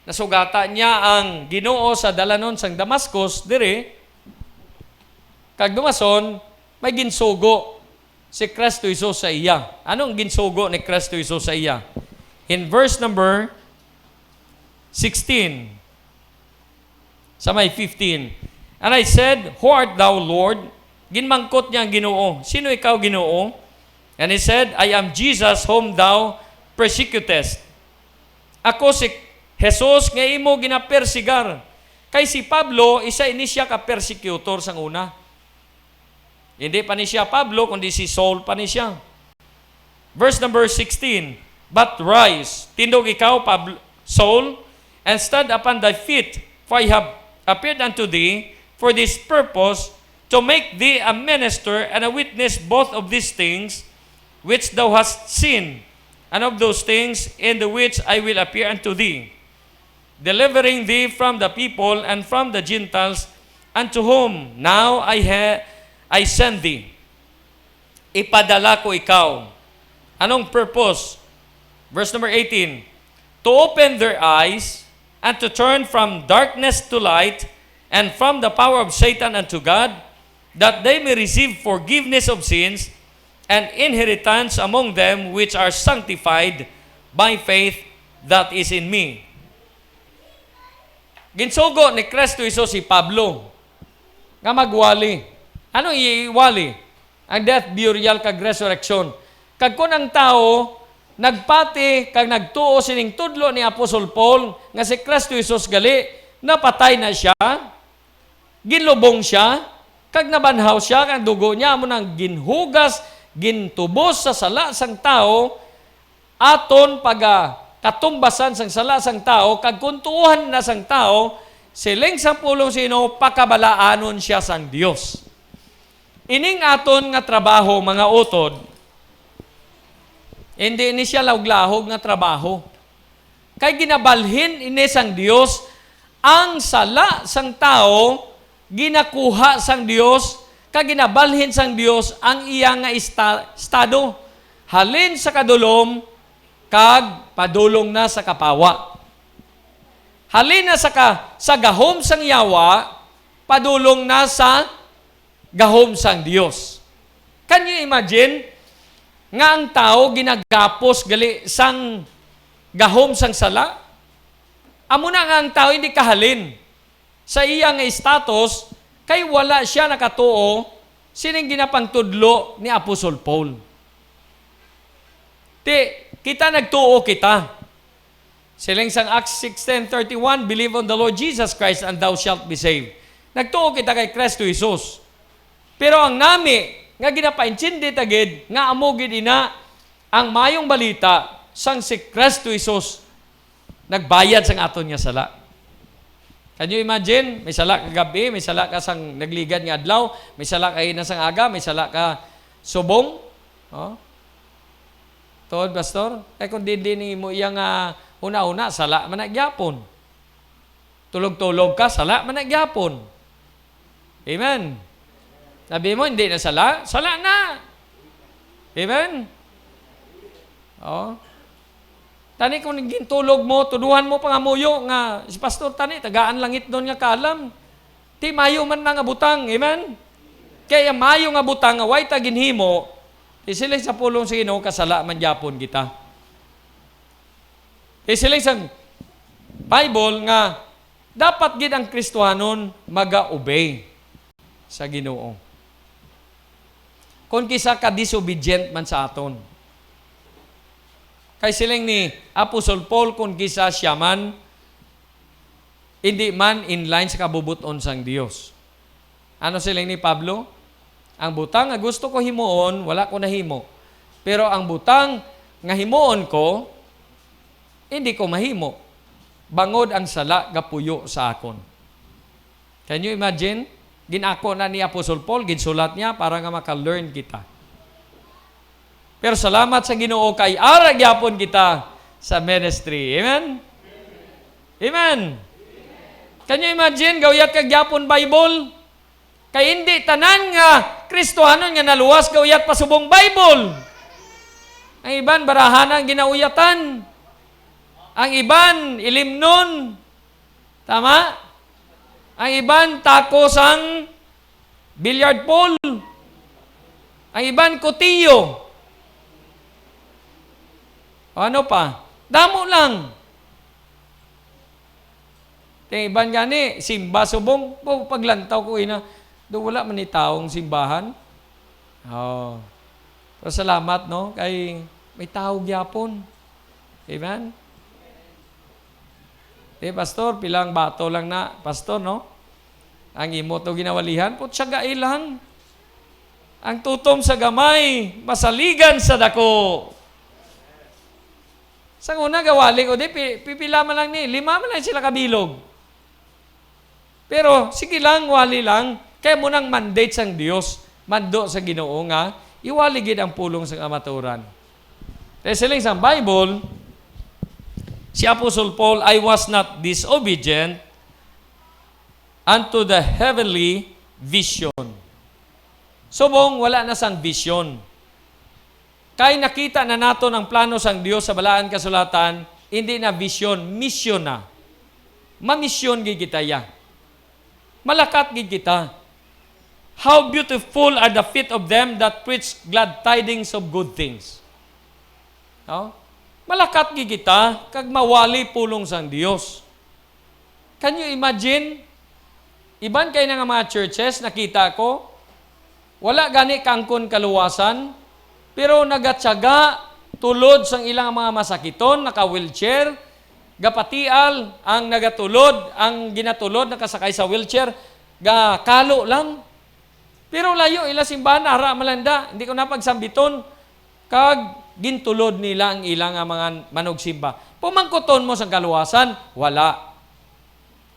nasugata niya ang Ginoo sa dalanon sang Damascus diri, kag dumason, may ginsugo si Kristo Jesus sa iya. Ano ang ginsugo ni Kristo Jesus sa iya? In verse number sixteen, sa may fifteen, "And I said, 'Who art thou, Lord?'" Ginmangkot niya ang Ginoo, "Sino ikaw, Ginoo?" And he said, "I am Jesus whom thou persecutest." Ako si Jesus nga imo ginapersigar. Kay si Pablo, isa ini siya ka persecutor sang una. Hindi pa ni siya Pablo, kundi si Saul pa ni siya. Verse number sixteen, "But rise, tindog ikaw, Pabl-, Saul, and stand upon thy feet, for I have appeared unto thee for this purpose, to make thee a minister and a witness both of these things which thou hast seen, and of those things in the which I will appear unto thee, delivering thee from the people and from the Gentiles, unto whom now I ha-, I send thee." Ipadala ko ikaw. Anong purpose? Verse number eighteen, "To open their eyes, and to turn from darkness to light, and from the power of Satan unto God, that they may receive forgiveness of sins, and inheritance among them which are sanctified by faith that is in me." Ginsugo ni Kristo Jesus si Pablo nga magwali. Ano iwali? Ang death, burial, kag resurrection. Kag kun ang tawo nagpati kag nagtuo sining tudlo ni Apostol Paul nga si Kristo Jesus gali napatay na siya, ginlubong siya, Kag nabanhaw sia, kag ang dugo niya amo nang ginhugas, gintubos sa sala sang tawo, aton pagakatumbasan sang sala sang tawo, kag kon tuohan na sang tawo, siling sang pulong sino, pakabalaanon sia sang Dios. Ining aton nga trabaho, mga utod, hindi ni sia lahog-lahog nga trabaho. Kay ginabalhin ini sang Dios ang sala sang tawo, ginakuha sang Dios, kag ginabalhin sang Dios ang iya nga esta-, estado, halin sa kadulom kag padulong na sa kapawa. Halin na sa ka-, sa gahom sang yawa, padulong na sa gahom sang Dios. Can you imagine nga ang tawo ginagapos gali sang gahom sang sala? Amo na nga ang tawo hindi kahalin sa iya nga status, kay wala sia nakatuo sining ginapangtudlo ni Apostol Paul. Ti, kita nagtuo kita. Siling sang Acts sixteen thirty-one, "Believe on the Lord Jesus Christ and thou shalt be saved." Nagtuo kita kay Kristo Jesus. Pero ang nami nga ginapaintindi ta gid nga amo gid ina ang mayong balita sang si Kristo Jesus nagbayad sang aton nga sala. Can you imagine? May sala ka gab-i, may sala ka sang nagligad nga adlaw, may sala ka ina sang aga, may sala ka subong. Oh? Tuod, Pastor? Kay kung di, di nimo iya nga huna-huna, sala man na gyapon. Tulog-tulog ka, sala man na gyapon. Amen. Sabi mo, hindi na sala? Sala na. Amen? Oh. Tani kung gintulog mo, tuduhan mo pa nga muyo nga si Pastor tani, tagaan langit doon nga kalam. Ti mayo man na nga butang. Amen? Kaya mayo nga butang nga way ta ginhimo, isiling sa pulong sa Ginoo, kasala man gyapon kita. Isiling sang Bible nga dapat gid ang Kristohanon maga-obey sa Ginoo. Kon kisa ka disobedient man sa aton. Kay siling ni Apostol Paul, kon kisa sia man, hindi man in line sa kabubot-on sang Dios. Ano siling ni Pablo? "Ang butang nga gusto ko himuon, wala ko nahimo. Pero ang butang nga himuon ko, hindi ko mahimo. Bangod ang sala gapuyo sa akon." Can you imagine? Ginako na ni Apostol Paul, ginsulat niya para nga maka-learn kita. Pero salamat sa Ginoo kay ara gyapon kita sa ministry. Amen? Amen. Can you imagine? Gauyat ka gyapon Bible. Kay hindi tanan nga Kristohanon nga naluwas gauyat pa subong Bible. Ang iban barahan ang ginauyatan. Ang iban ilimnon. Tama? Ang iban tako sang billiard pool. Ang iban kutiyo. O ano pa? Damo lang. Kay iban gani, simba subong, po, paglantaw ko ina, do wala man ni taong simbahan. Oh. Pero salamat, no? Kay may tao gyapon. Amen? Eh, pastor, pilang bato lang na, pastor, no? Ang imo to ginawalihan, putsagai lang. Ang tutom sa gamay, masaligan sa dako. Sa una, gawali ko, di, pi-, pipila man lang ni, lima man lang sila kabilog. Pero, sige lang, wali lang. Kaya mo nang mandate sang Dios, mando sa Ginoo nga, iwali gid ang pulong sang kamatuoran. Kaya siling sang Bible, si Apostle Paul, "I was not disobedient unto the heavenly vision." Subong wala na sang vision. Kay nakita na naton ang plano sang Dios sa Balaan Kasulatan, hindi na vision, mission na. Mamisyon gid kita ya. Malakat gid kita. "How beautiful are the feet of them that preach glad tidings of good things." No? Malakat gid kita kag mawali pulong sang Dios. Can you imagine? Iban kay na nga mga churches, nakita ko, wala gani kangkon kaluwasan, pero nagatsaga tulod sang ilang mga masakiton, naka-wheelchair, gapatial, ang nagatulod, ang ginatulod, nakasakay sa wheelchair, gakalo lang. Pero layo ila simbahan, ara malanda, hindi ko na pagsambiton. Kag gintulod nila ang ila nga mga manugsimba. Pumangkuton mo sang kaluwasan? Wala.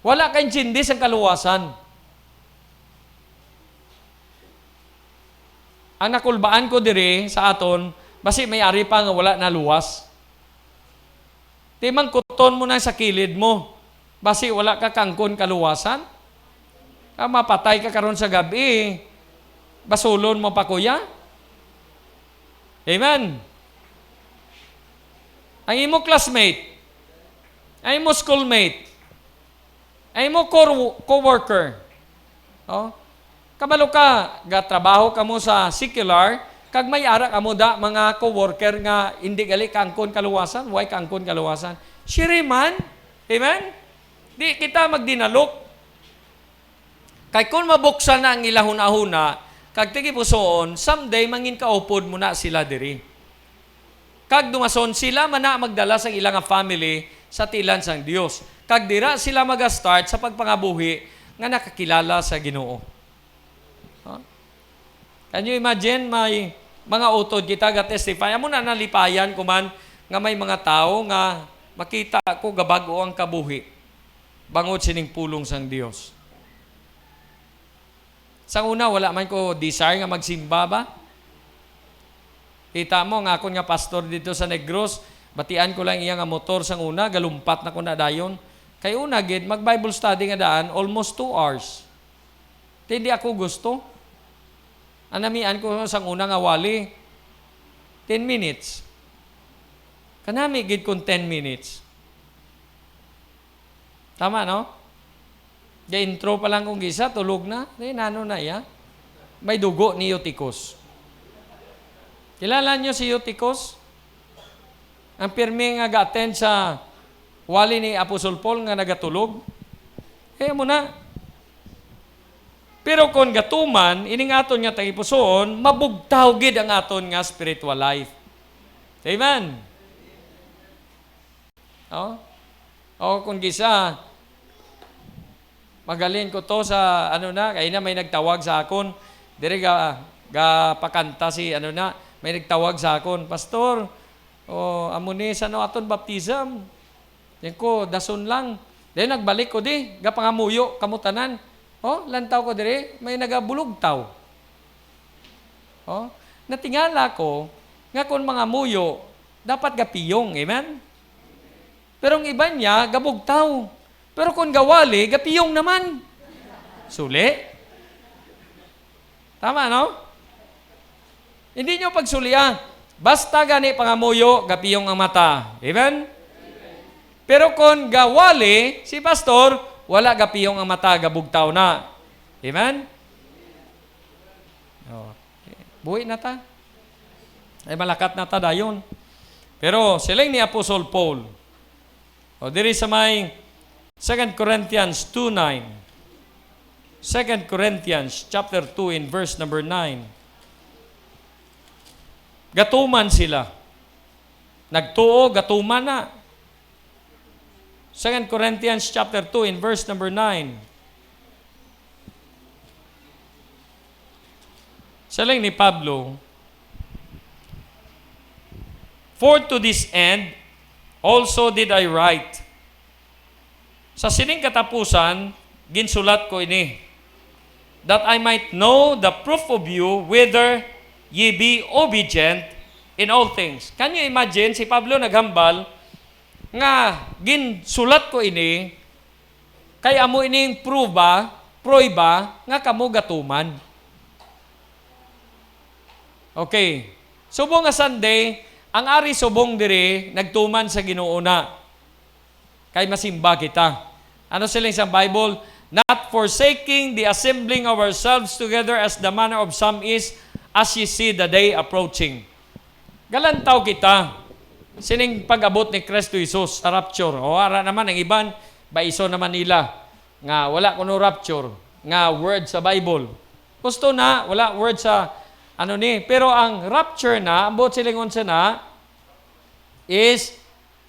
Wala ka intindi sang kaluwasan. Ang nakulbaan ko diri sa aton, basi may ari pa nga wala naluwas. Ti mangkuton mo na sa kilid mo, basi wala ka kangkon kaluwasan. Ka mapatay ka karon sa gab-i, basulon mo pa, kuya? Amen. Ang imo classmate, ang imo schoolmate, ang imo co-, co-worker. Oh? Kabalo ka, gatrabaho kamo sa secular, kag may ara kamo da mga co-worker nga hindi gali kangkon kaluwasan, way kangkon kaluwasan. Shiri man. Amen? Di kita magdinalok. Kay kon mabuksan na ang ila hunahuna, kag tagipusoon, someday mangin kaupod mo na sila diri. Kag dumason sila man na magdala sang ila nga family sa tiilan sang Dios. Kag dira sila maga-start sa pagpangabuhi nga nakakilala sa Ginoo. Ha? Can you imagine, may mga utod kita ga-testify. Amo na nalipayan ko man nga may mga tawo nga makita ko gabag-o ang kabuhi bangod sining pulong sang Dios. Sang una, wala man ko desire nga magsimba ba. Kita mo nga akon nga pastor dito sa Negros, batian ko lang iya nga motor sang una, galumpat na ko na dayon. Kay una gid, mag-Bible study nga daan, almost two hours. Ti hindi ako gusto. Ang namian ko sang una nga wali, ten minutes. Kanami gid kung ten minutes. Tama, no? Ga-intro pa lang kung gisa, tulog na. Di, nano na iya? May dugo ni Eutychus. Kilala niyo si Eutychus? Ang pirmi nga ga-attend sa wali ni Apostol Paul nga nagatulog? Eh, amo na. Pero kon gatuman, ining aton nga tagipusoon, mabugtaw gid ang aton nga spiritual life. Amen. Oh? O kung gisa, magalin ko to sa, ano na, kay na may nagtawag sa akon, diri ga, ga pakanta si, ano na, may nagtawag sa akon, "Pastor, o, amo ni sa no aton baptism?" Yan ko, "Dason lang." Then nagbalik ko di, gapangamuyo kamo tanan. Oh, lantaw ko diri, may nagabulugtaw. Oh, natingala ko nga kon mangamuyo, dapat gapiyong. Amen? Pero ang iban niya, gabugtaw. Pero kon gawali, gapiyong naman. Suli? Tama, no? Hindi nyo pagsulia. Basta gani pangamuyo, gapiyong ang mata. Amen? Pero kon gawali si pastor, wala gapiyong ang mata, gabugtaw na. Amen? Oh. Buhi na ta. Ay, malakat na ta dayon. Pero siling ni Apostle Paul, o diri sa may Second Corinthians two nine. Second Corinthians chapter two in verse number nine. Gatuman sila. Nagtuo, gatuman na. Second Corinthians chapter two in verse number nine. Siling ni Pablo, "For to this end also did I write." Sa sining katapusan, ginsulat ko ini, "that I might know the proof of you, whether ye be obedient in all things." Can you imagine? Si Pablo naghambal nga, "Ginsulat ko ini kay amo ining pruba, prueba nga kamo gatuman." Okay. Subong nga Sunday, ang ari subong diri nagtuman sa Ginoo na. Kay masimba kita. Ano siling sa Bible? "Not forsaking the assembling of ourselves together as the manner of some is, as ye see the day approaching." Galantaw kita sining pag-abot ni Kristo Jesus sa rapture. O, ara naman ang iban, baiso naman nila nga wala kuno rapture nga word sa Bible. Gusto na, wala word sa ano ni. Pero ang rapture na, ang buot silingon sa na, is,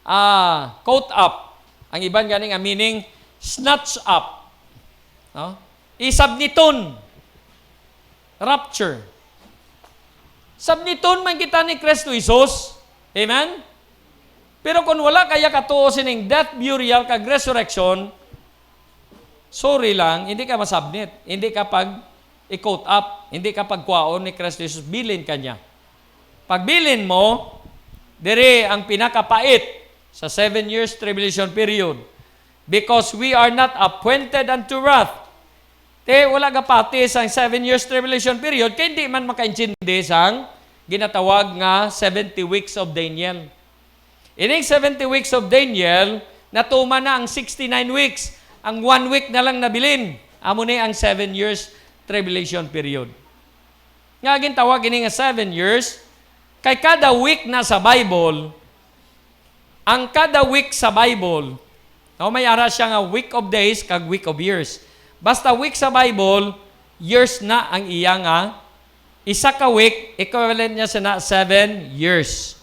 ah, caught up. Ang iban gani nga meaning, snatch up. No? Isab niton. Rapture. Sabniton man kita ni Kristo Jesus. Amen? Pero kung wala kaya katuo sining death, burial, kag resurrection, sorry lang, hindi ka masabnit. Hindi ka pag i-caught up. Hindi ka pagkuhaon ni Kristo Jesus. Bilin ka niya. Pagbilin mo, diri ang pinakapait sa seven years tribulation period. Because we are not appointed unto wrath. Te, wala gapati sang seven years tribulation period, kay hindi man makaintindi sang ginatawag nga seventy weeks of Daniel. Ining seventy weeks of Daniel, natuman na ang sixty-nine weeks. Ang one week na lang nabilin. Amo ni ang seven years tribulation period. Nga gintawag ini nga seven years, kay kada week na sa Bible, ang kada week sa Bible, no, may ara siya nga week of days kag week of years. Basta week sa Bible, years na ang iya nga isa ka week, equivalent niya sa na seven years.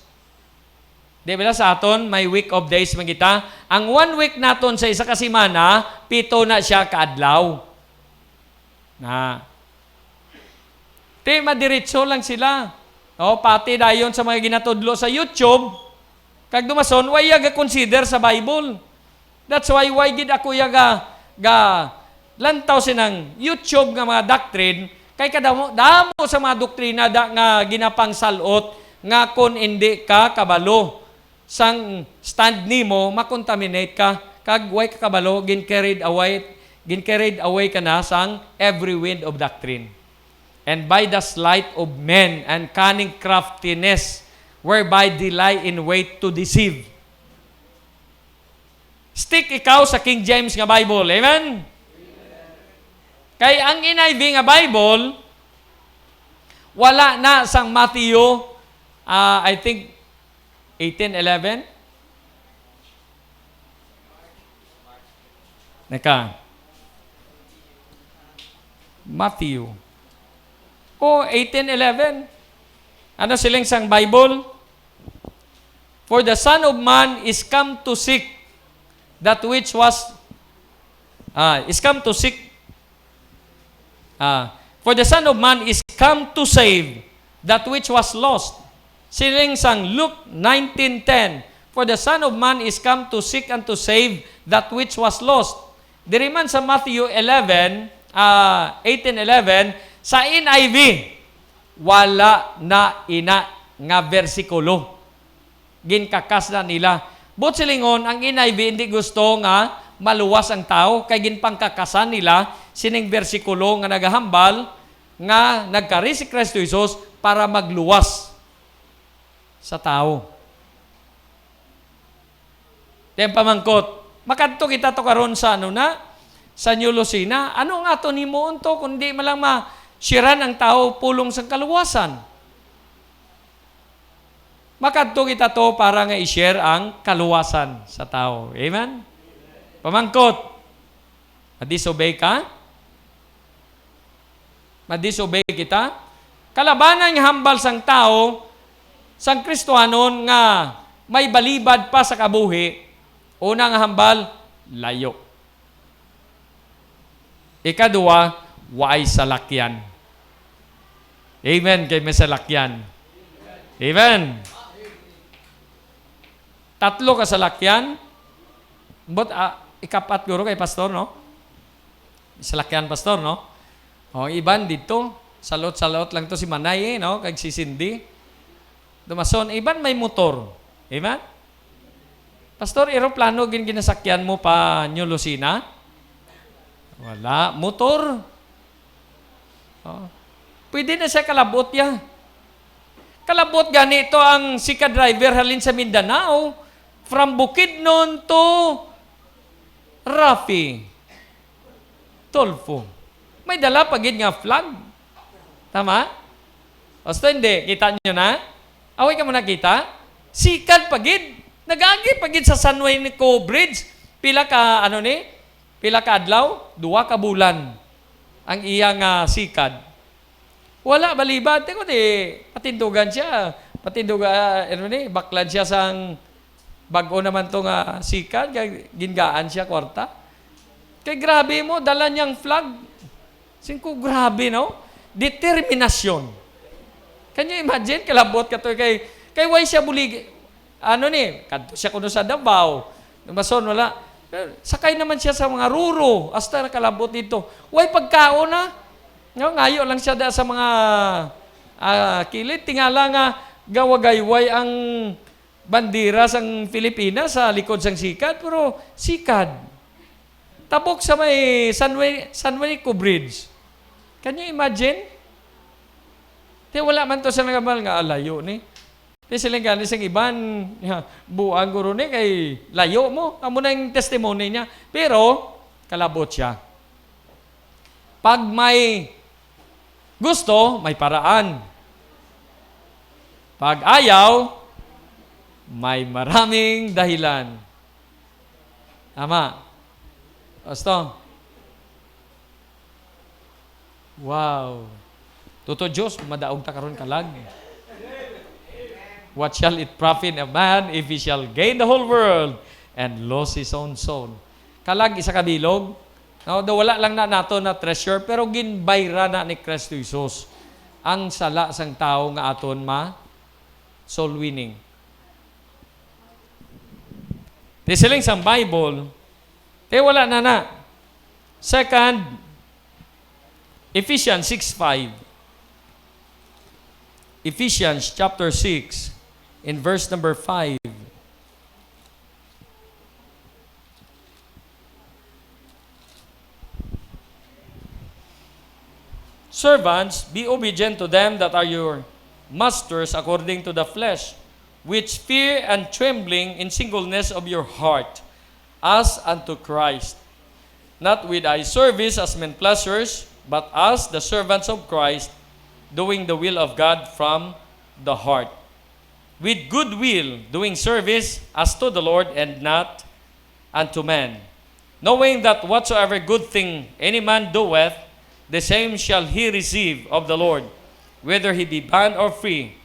Di ba sa aton, may week of days man kita? Ang one week naton sa isa ka semana, pito na siya ka adlaw. Na. Ti, madiretso lang sila. O, pati dayon sa mga ginatudlo sa YouTube, kag dumason, way ya ga-consider sa Bible. That's why, why gid ako ya ga, ga lantaw sinang YouTube nga mga doctrine, kay kadamo, damo sa mga doktrina da, nga ginapangsalot nga kon hindi ka kabalo sang stand nimo, makontaminate ka, kag way ka kabalo, gin-carried away, gin-carried away ka na sang every wind of doctrine. And by the sleight of men and cunning craftiness, whereby they lie in wait to deceive. Stick ikaw sa King James nga Bible. Amen? Kay ang N I V nga Bible, wala na sang Matthew, ah, I think, eighteen eleven? Naka. Matthew. O, eighteen eleven. Ano siling sang Bible? "For the Son of Man is come to seek that which was, ah, is come to seek, ah, for the Son of Man is come to save that which was lost." Siling sang Luke nineteen ten, "For the Son of Man is come to seek and to save that which was lost." Diri man sa Matthew eleven, ah, eighteen eleven, sa N I V, wala na ina nga bersikulo ginkakas na nila. Buot silingon, ang N I V hindi gusto nga maluwas ang tawo, kay ginpangkakasan nila sining bersikulo nga nagahambal nga nagkari si Kristo Jesus para magluwas sa tawo. Ti ang pamangkot, makadto kita to karon sa ano na, sa New Lucena. Ano nga to himuon to, kung di man lang ma-share-an ang tawo pulong sang kaluwasan? Makadto kita to para nga i-share ang kaluwasan sa tawo. Amen? Pamangkot, ma-disobey ka? Ma-disobey kita? Kalabanan nga hambal sang tawo, sang Kristohanon nga may balibad pa sa kabuhi, una nga hambal, layo. Ikaduha, way salakyan. Amen, kay may salakyan. Amen. Tatlo ka salakyan. But, ah, ikapat guro kay pastor, no? Salakyan, pastor, no? O, iban dito. Salot-salot lang to si Manay, eh, no? Kag si Cindy. Dumason, iban may motor. Amen? Pastor, eroplano gin ginasakyan mo pa New Lucena? Wala. Motor. Oh. Pwede na siya kalabot ya. Kalabot gani to ang sika driver halin sa Mindanao, from Bukidnon to Rafi Tulfo. May dala pa gid nga flag. Tama? Basta hindi, kita nyo na? Away ka mo nakita? Sikad pa gid. Nagagi pa gid sa San Juanico Bridge. Pila ka, ano ni? Pila ka adlaw? Duha ka bulan ang iya nga sikad. Wala balibad. Ti ko di, patindugan siya. Patindugan, ano ni? Baklan siya sang bag-o naman to nga sikad. Kay gingaan siya kwarta. Kay grabe mo, dala niyang flag. Singko, grabe, no? Determinasyon. Can you imagine? Kalabot ka to kay, kay why siya bulig? Ano ni? Kadto siya kuno sa Davao. Lumason, wala. Sakay naman siya sa mga ruro. Hasta nakalabot dito. Why pagkaon na? Nga, ngayo lang siya da sa mga ah, kilid. Tingala nga gawagayway ang bandera sang Pilipinas sa likod sang sikad, pero sikad. Tabok sa may San Juan, San Juanico Bridge. Can you imagine? Te, wala man to sa nagabal nga, "Ah, layo ni." Te, sila gani sang iban, "Ya, buang guro ni kay layo mo." Amo na yung testimony niya. Pero, kalabot siya. Pag may gusto, may paraan. Pag ayaw, may maraming dahilan. Tama. Gusto? Wow. Tuto, Diyos, madaog ta karon kalag. What shall it profit a man if he shall gain the whole world and lose his own soul? Kalag isa ka bilog, no? Daw wala lang na nato na treasure, pero ginbayra na ni Kristo Jesus ang sala sang tawo nga aton ma soul winning. Ti siling sang Bible, kay wala na na. Second, Ephesians six five. Ephesians chapter six, in verse number five. Servants, be obedient to them that are your masters according to the flesh, with fear and trembling in singleness of your heart, as unto Christ, not with eye service as men pleasers, but as the servants of Christ, doing the will of God from the heart, with good will, doing service as to the Lord and not unto men, knowing that whatsoever good thing any man doeth, the same shall he receive of the Lord, whether he be bond or free.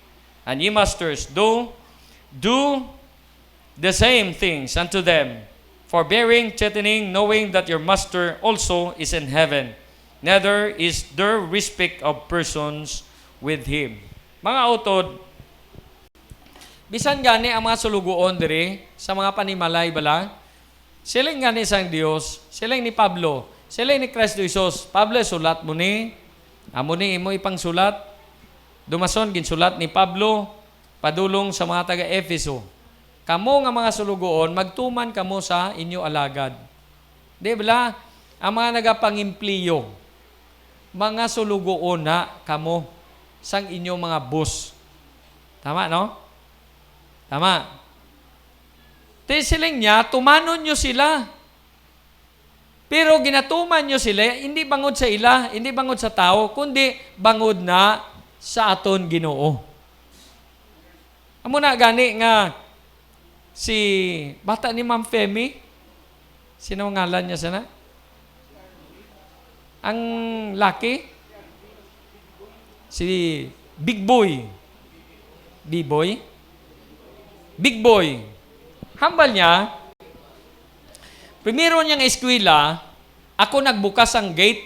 And ye masters, do, do the same things unto them, forbearing, threatening, knowing that your master also is in heaven, neither is there respect of persons with him. Mga utod, bisan gani ang mga sulugoon diri sa mga panimalay bala, siling gani sang Dios, siling ni Pablo, siling ni Kristo Jesus, "Pablo, sulat mo ni, amo ni imo ipangsulat." Dumason, ginsulat ni Pablo padulong sa mga taga-Efeso, "Kamo nga mga sulugoon, magtuman kamo sa inyo alagad." Di bala? Ang mga nagapangimpliyo, mga sulugoon na kamo sang inyo mga boss. Tama, no? Tama. Ti siling niya, tumanon nyo sila. Pero ginatuman nyo sila, hindi bangod sa ila, hindi bangod sa tao, kundi bangod na sa aton Ginoo. Amo na gani nga si bata ni Ma'am Femi, sino ang ngalan niya sana? Ang laki? Si Big Boy. Big Boy? Big Boy. Hambal niya, primero niya nga eskwela, ako nagbukas ang gate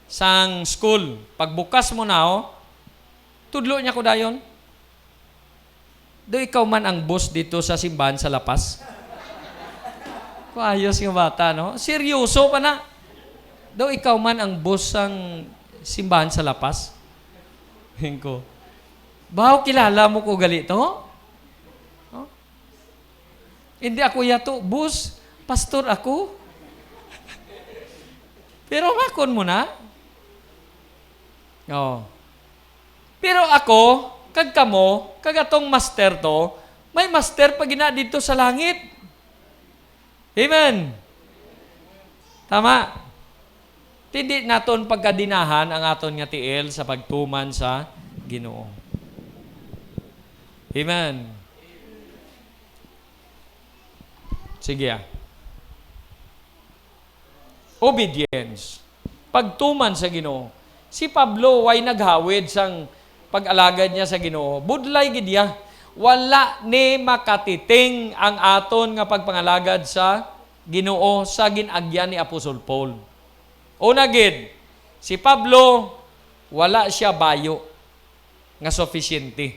sang school. Pagbukas mo na, oh, tudlo niya ko dayon. "Do ikaw man ang boss dito sa simbahan sa La Paz?" Kuayos nga bata, no? Seryoso pa na. "Do ikaw man ang boss sang simbahan sa La Paz?" Ko, "Baw, kilala mo ko gali to?" No? "Hindi ako yato, boss. Pastor ako." Pero makon mo na. Oh. Pero ako, kag kamo, kag atong master to, may master pa gina didto sa langit. Amen. Tama. Hindi naton pagkadinahan ang aton nga tiil sa pagtuman sa Ginoo. Amen. Sige, ah. Obedience. Pagtuman sa Ginoo. Si Pablo way naghawid sang pag-alagad niya sa Ginoo. Budlay gid iya. Wala ni makatiting ang aton nga pagpangalagad sa Ginoo sa gin-agyan ni Apostol Paul. Una gid, si Pablo Wala siya bayo nga sufisyente.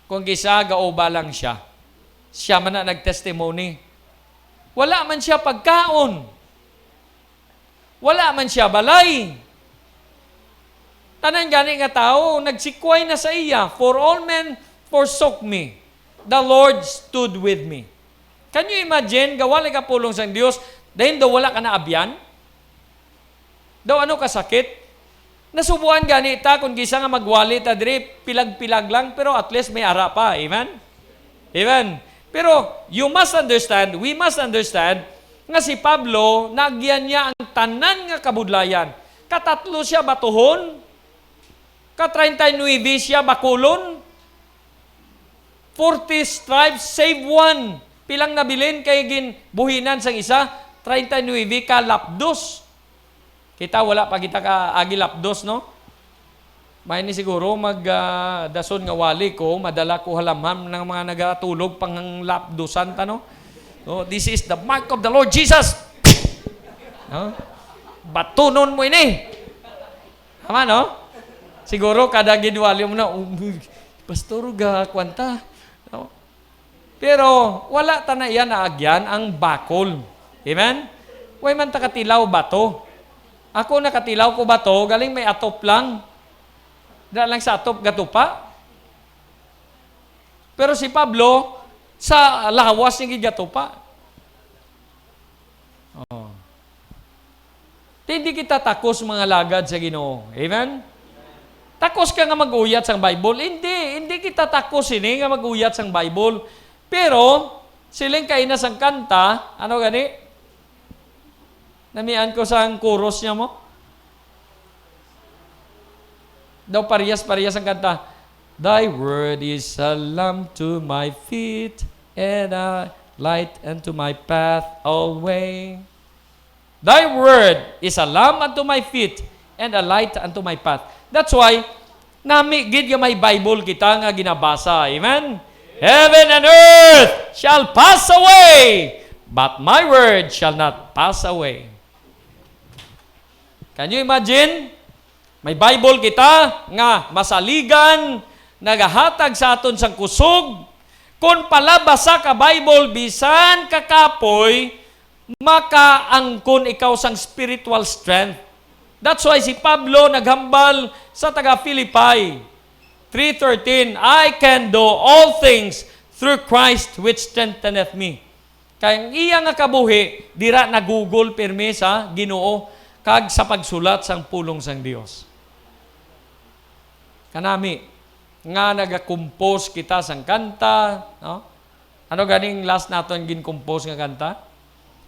Kung kisa, gauba lang siya. Siya man na nag-testimony. Wala man siya pagkaon. Wala man siya balay. Tanan gani nga tawo nagsikway na sa iya, "For all men forsook me, the Lord stood with me." Can you imagine, gawali ka pulong sang Dios, dayon daw wala ka naabyan? Daw ano ka sakit? Nasubuan gani ta kung kisa nga magwali ta diri, pilag-pilag lang, pero at least may ara pa. Amen? Amen. Pero you must understand, we must understand, nga si Pablo, naagyan niya ang tanan nga kabudlayan. Katatlo siya batuhon, ka treinta y nuebe siya bakulon, forty stripes, save one. Pilang nabilin kay ginbuhinan sang isa, treinta y nuebe ka lapdos. Kita, wala pa kita ka agi lapdos, no? May ni siguro mag, ah, dason nga wali ko, madala ko halamham ng mga nagatulog panglapdosan ta, no? Oh, "This is the mark of the Lord Jesus." No? Batunon mo ini. Tama, no? Siguro kada ginwali mo na, "Oh, pastor, ga, kwanta." No? Pero wala ta na iya naagyan ang bakol. Amen? Way man ta katilaw bato. Ako nakatilaw ko bato, galing may atop lang. Da lang sa atop gatupa. Pero si Pablo, sa lawas niya gigatupa. Oh. Ti hindi kita takos, mga lagad sa Ginoo. Amen? Takos ka nga mag-uyat sang Bible? Hindi, hindi kita takos ini nga mag-uyat sang Bible. Pero, siling kaina sang kanta, ano gani? Namian ko sang chorus niya mo. Daw parehas-parehas ang kanta. "Thy word is a lamp to my feet and a light unto my path always." "Thy word is a lamp unto my feet and a light unto my path." That's why, nami gid nga may Bible kita nga ginabasa. Amen? "Heaven and earth shall pass away, but my word shall not pass away." Can you imagine? May Bible kita nga masaligan, nagahatag sa aton sang kusog. Kon palabasa ka Bible, bisan kakapoy, makaangkon ikaw sang spiritual strength. That's why si Pablo naghambal sa taga-Filipi three thirteen, "I can do all things through Christ which strengtheneth me." Kay ang iya nga kabuhi dira nagugol pirme sa Ginoo kag sa pagsulat sang pulong sang Dios. Kanami nga nagakompose kita sang kanta, no? Ano ganing last naton gin-compose nga kanta?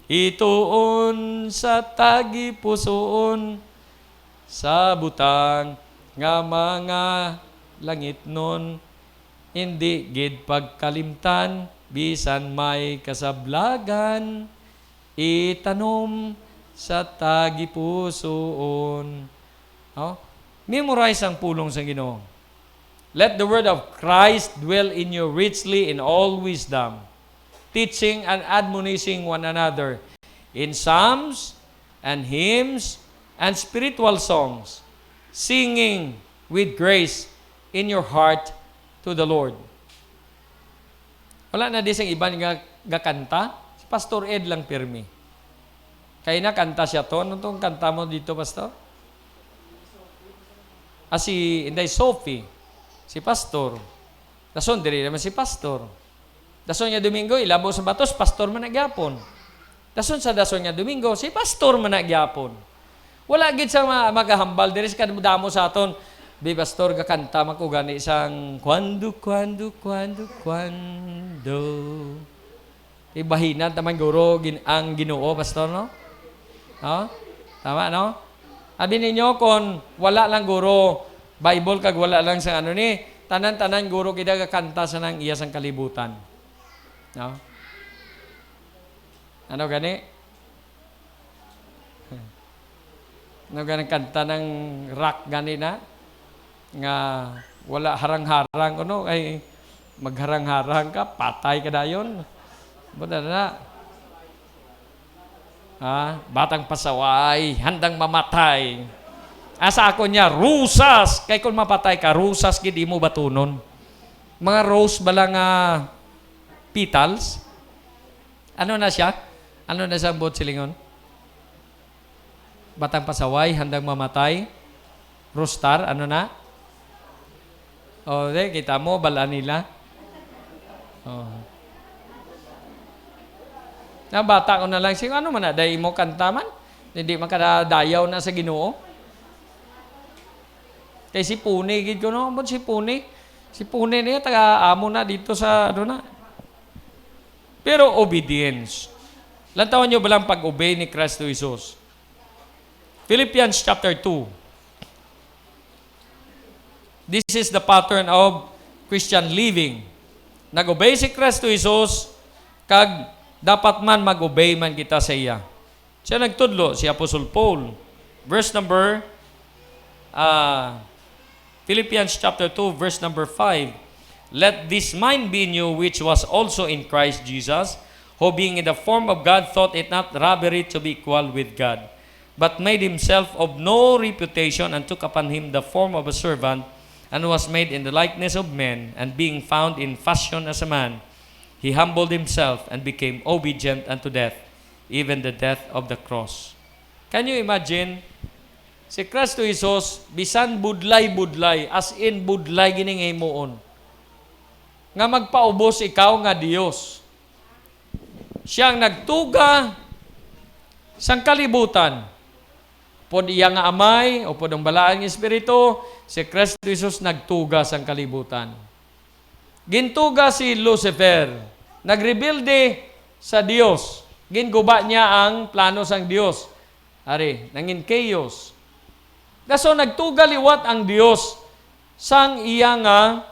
"Ituon sa tagipusoon, sa butang nga mga langitnon, indi gid pagkalimtan, bisan may kasablagan, itanom sa tagipusoon." No? Memorize ang pulong sa Ginoo. "Let the word of Christ dwell in you richly in all wisdom, teaching and admonishing one another in psalms and hymns and spiritual songs, singing with grace in your heart to the Lord." Wala na di sing iban nga gakanta, si Pastor Ed lang pirmi. Kay nakanta siya to. Ano tong kanta mo dito, Pastor? Ah, si Inday Sophie, si Pastor. Dason, diri naman si Pastor. Dason nga Domingo, ilabo sa batos, Pastor man na gyapon. Dason sa dason nga Domingo, si Pastor man na gyapon. Wala gid sa ma-, magahambal diri sa kadamo sa aton. "Bi, Pastor, gakanta man ko gani sang Cuando, cuando, cuando, cuando." Ibahinan ta man guro gin-, ang Ginoo, Pastor, no? No? Tama, no? Abi ninyo, kon wala lang guro Bible kag wala lang sa ano ni, tanan-tanan guro kita gakanta sa nang iya sang kalibutan. No? Ano gani? Ano gani kanta ng rock gani na? Nga wala harang-harang, ano? Ay, magharang-harang ka, patay ka dayon. Buta na. Ha? Batang pasaway, handang mamatay. Asa ako niya, rosas. Kay kung mapatay ka, rosas gid imo batunon. Mga rose bala nga petals? Ano na siya? Ano na siya ang buot silingon? Batang pasaway, handang mamatay. Rostar, ano na? O, di, kita mo, bal-an nila. O. Na bata ko na lang, siya, "Ano man na, day mo kanta man? Hindi makadayaw na sa Ginoo." Kay si Puni, gid ko, no? Ambot si Puni. Si Puni niya, taga amo na dito sa, ano na. Pero obedience. Lantawan niyo ba lang pag-obey ni Kristo Jesus? Philippians chapter two. This is the pattern of Christian living. Nag-obey si Kristo Jesus, kag dapat man mag-obey man kita sa iya. Siya nagtudlo, si Apostol Paul. Verse number, ah, Philippians chapter two, verse number five. "Let this mind be in you, which was also in Christ Jesus, who being in the form of God thought it not robbery to be equal with God, but made himself of no reputation, and took upon him the form of a servant, and was made in the likeness of men, and being found in fashion as a man, he humbled himself and became obedient unto death, even the death of the cross." Can you imagine? Si Kristo Jesus, bisan budlay-budlay, as in budlay gid ning himuon, nga magpaubos ikaw nga Dios. Siya ang nagtuga sang kalibutan. Upod iya nga Amay, upod ang Balaan nga Espiritu, si Kristo Jesus nagtuga sang kalibutan. Gintuga si Lucifer, nagrebelde sa Dios. Ginguba niya ang plano sang Dios. Ari, nangin chaos. Dason nagtuga liwat ang Dios sang iya nga,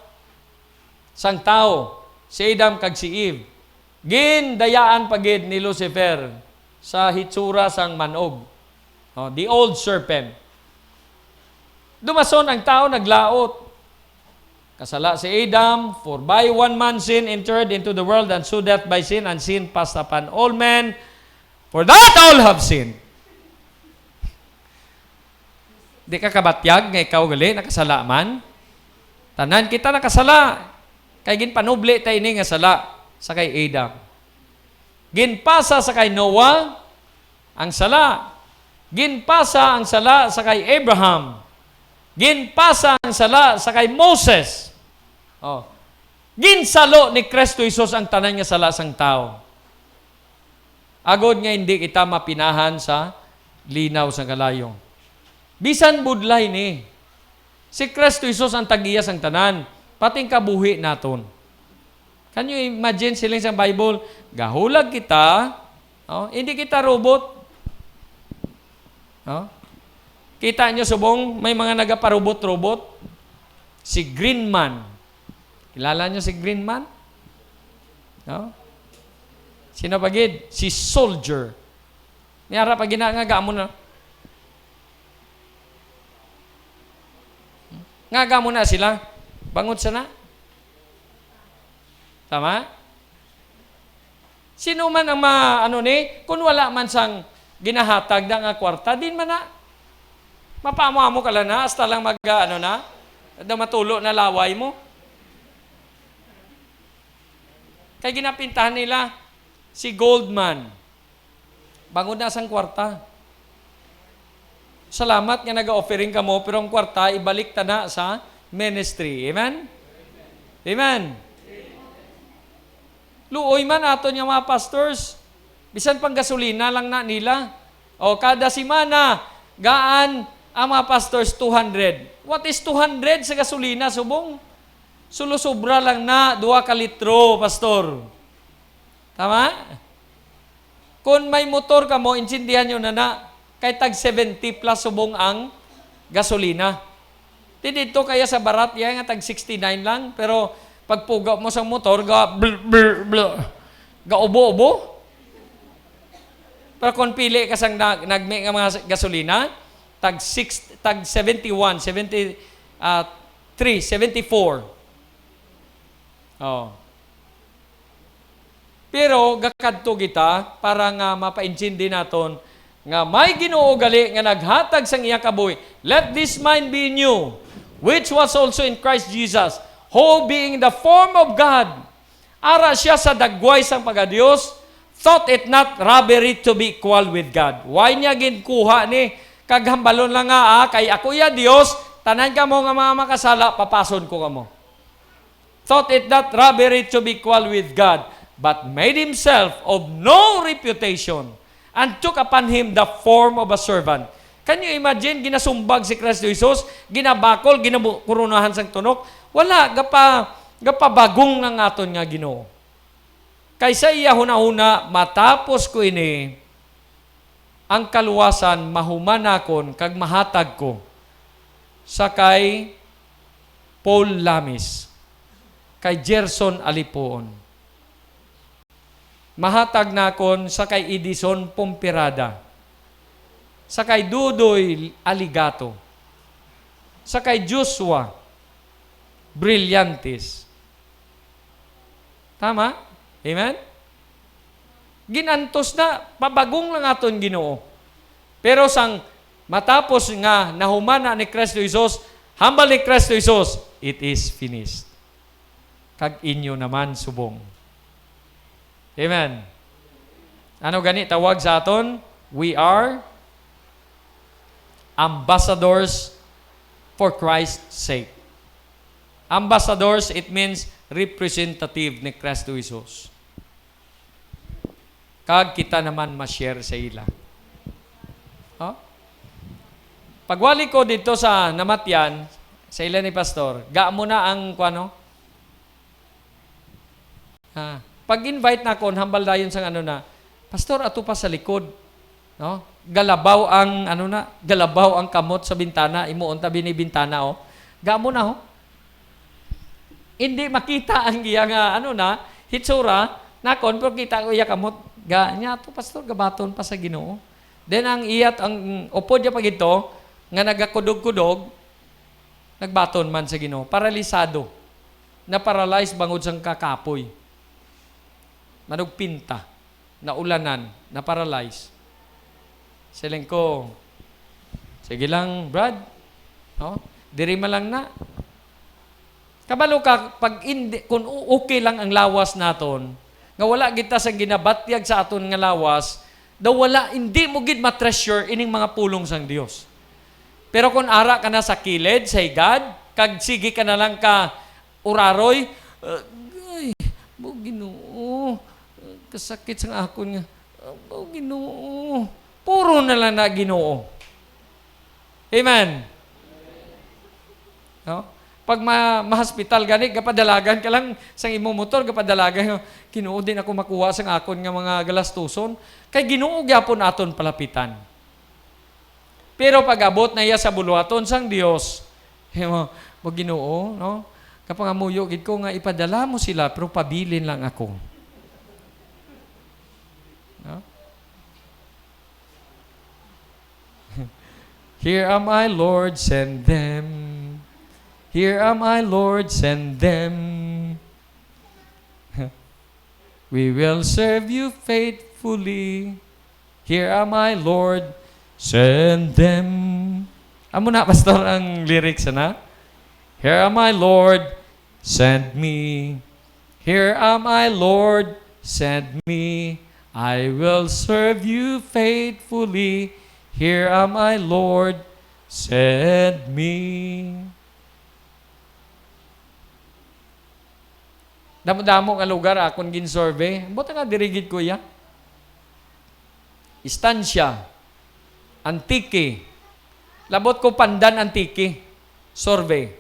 sang tawo, si Adam kag si Eve. Gindayaan pa gid ni Lucifer sa hitsura sang manog. Oh, the old serpent. Dumason ang tawo naglaot. Kasala si Adam, "For by one man sin entered into the world, and so death by sin, and sin passed upon all men, for that all have sinned." Di ka kabatyag nga ikaw gali nakasala man? Tanan kita nakasala. Kay ginpanubli ta ini nga sala sa kay Adam. Ginpasa sa kay Noah ang sala. Ginpasa ang sala sa kay Abraham. Ginpasa ang sala sa kay Moses. Oh. Ginsalo ni Kristo Jesus ang tanan nga sala sang tawo, agod nga hindi kita mapinahan sa linaw sang kalayo. Bisan budlay ni, si Kristo Jesus ang tag-iya sang tanan, pati ang kabuhi naton. Can you imagine, siling sang Bible, gahulag kita, oh, hindi kita robot. Oh? Kita nyo subong may mga nagaparobot-robot? Si Green Man. Kilala nyo si Green Man? No? Sino pa gid? Si Soldier. May ara pa gina nga gamo na. Nga gamo na sila. Bangot sana. Tama? Sino man ang ma-, ano ni, kung wala man sang ginahatag na nga kwarta, din man na. Mapaamo-amo ka lang na, hasta lang mag, ano na, daw matulo na laway mo. Kay ginapintahan nila si Goldman. Bangod na sang kwarta. Salamat nga naga-offering kamo, pero ang kwarta ibalik ta na sa ministry. Amen? Amen? Luoy man aton nga mga pastors. Bisan pang gasolina lang na nila. O, kada semana, gaan ang mga pastors, two hundred. What is two hundred sa gasolina, subong? Sulo-sobra lang na, duha ka litro, pastor. Tama? Kung may motor kamo, intindihan nyo na na, kay tag seventy plus subong ang gasolina. Di dito kaya sa barat, iya nga tag sixty-nine lang, pero pagpugaw mo sa motor, ga, bl, bl, bl, ga ubo-ubo. Pero kung pili ka sang nag-, nagmi nga mga gasolina, tag six, tag seventy-one, seventy, ah, three, seventy-four. Oh. Pero gakadto kita para nga mapaintindi naton nga may Ginoo gali nga naghatag sang iya kabuhi. "Let this mind be in you, which was also in Christ Jesus, who being the form of God," ara siya sa dagway sang pagkadios, "thought it not robbery to be equal with God." Why niya ginkuha ni? Kag hambalon lang nga, ah, kay ako iya Dios, tanan kamo nga mga makasala, papason ko kamo. "Thought it not robbery to be equal with God, but made himself of no reputation, and took upon him the form of a servant." Can you imagine? Ginasumbag si Cristo Jesus, ginabakol, ginabu-, koronahan sang tunok. Wala, gapa-, gapabagong na nga aton nga Ginoo. Kay sa iya hunahuna, matapos ko ini, ang kaluwasan mahuman nakon kag mahatag ko sa kay Paul Lamis, kay Gerson Alipuon. Mahatag nakon sa kay Edison Pomperada, sa kay Dudoy Aligato, sa kay Joshua Brillantes. Tama? Amen? Ginantos na, pabagong lang aton Ginoo. Pero sang matapos nga nahuman na ni Cristo Jesus, hambal ni Cristo Jesus, "It is finished." Kag inyo naman subong. Amen. Ano gani tawag sa aton? We are ambassadors for Christ's sake. Ambassadors, it means representative ni Cristo Jesus. Kag kita naman ma-share sa ila. Oh? Pagwali ko dito sa namatyan, sa ila ni Pastor, ga mo na ang, kuano? Ah, pag-invite na kon hambal dayon sang ano na, "Pastor, ato pa sa likod." No? Galabaw ang, ano na, galabaw ang kamot sa bintana, imo unta bini bintana, oh. Ga mo na, oh. Hindi makita ang iya nga, ano na, hitsura, nakon, pero kita ko iya kamot. Ga, niya to, "Pastor, gabaton pa sa Ginoo." Then ang iyat, ang upod niya pag ito, nga nagakudog-kudog, nagbaton man sa Ginoo. Paralisado. Na-paralyze bangod sang kakapoy. Manugpinta. Naulanan. Na-paralyze. Siling ko, "Sige lang, Brad. No? Diri man lang na." Kabalo ka, pag indi, kung u-, okay lang ang lawas naton, nga wala kita sang ginabatyag sa aton nga lawas, daw wala, hindi mo gid ma-treasure ining mga pulong sang Dios. Pero kung ara ka na sa kilid, sa higad, kag sige ka na lang ka uraroy, "Agay, bo Ginoo, kasakit sang akon nga, bo Ginoo." Puro na lang na Ginoo. Amen. No? Pag ma-, ma-hospital gani, gapadalagan ka lang sang imo motor, gapadalagan, "Ginoo, di na ko makuha sang akon nga mga galastuson." Kay Ginoo gyapon aton palapitan. Pero pag abot na iya sa buluhaton sang Dios, imo, "Bo Ginoo, no? Kapangamuyo gid ko nga ipadala mo sila, pero pabilin lang ako." No? "Here am I, Lord, send them. Here am I, Lord, send them. We will serve you faithfully. Here am I, Lord, send them." Amo na, Pastor, ang lyrics, ana? "Here am I, Lord, send me. Here am I, Lord, send me. I will serve you faithfully. Here am I, Lord, send me." Damo-damo nga lugar akon gin-survey. Ambot nga diri gid, kuya. Estancia, Antique. Labot ko, Pandan, Antique. Survey.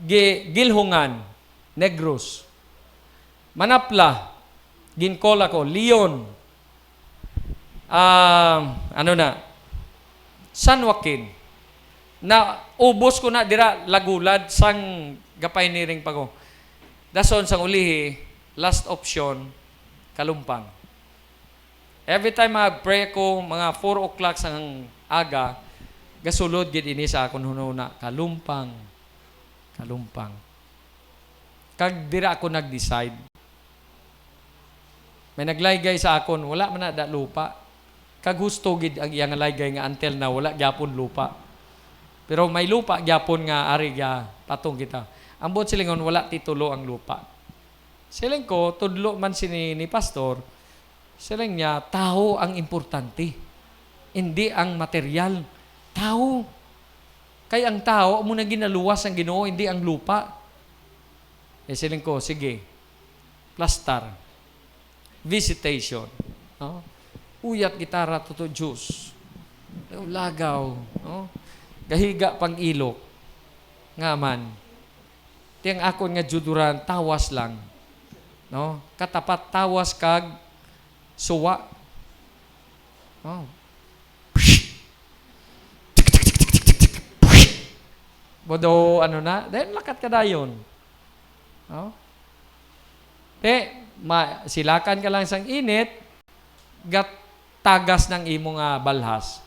Gi-, Guilhongan, Negros. Manapla, gin-call ako. Leon, ah, ano na, San Joaquin. Naubos ko na dira, Lagulad, sang gapay-niring pa ko. Dason sang ulihi, last option, Kalumpang. Every time mag-pray ko, mga four o'clock sang aga, gasulod gid ini sa akon hunahuna, Kalumpang, Kalumpang. Kag dira ako nag-decide. May naglaygay sa akon, wala man na da lupa. Kag husto gid ang iya nga laygay nga until now wala gyapon lupa. Pero may lupa gyapon nga ari gya patong kita. Ang buot silingon, wala titulo ang lupa. Siling ko, tudlo man sini ni pastor, siling niya, tawo ang importante, hindi ang material. Tawo. Kay ang tawo amo na ginaluwas ang Ginoo, hindi ang lupa. Eh, siling ko, sige, plastar, visitation, no? Uyat gitara tuto Diyos. Lagaw, no? Gahiga pang ilok. Nga man, ti ang akon nga deodorant, tawas lang. No? Katapat tawas kag suwa. Oh. Bodo, ano na? Then, lakat ka dayon. No? Te, ma, silakan ka lang sang init, gat tagas ng imo nga balhas.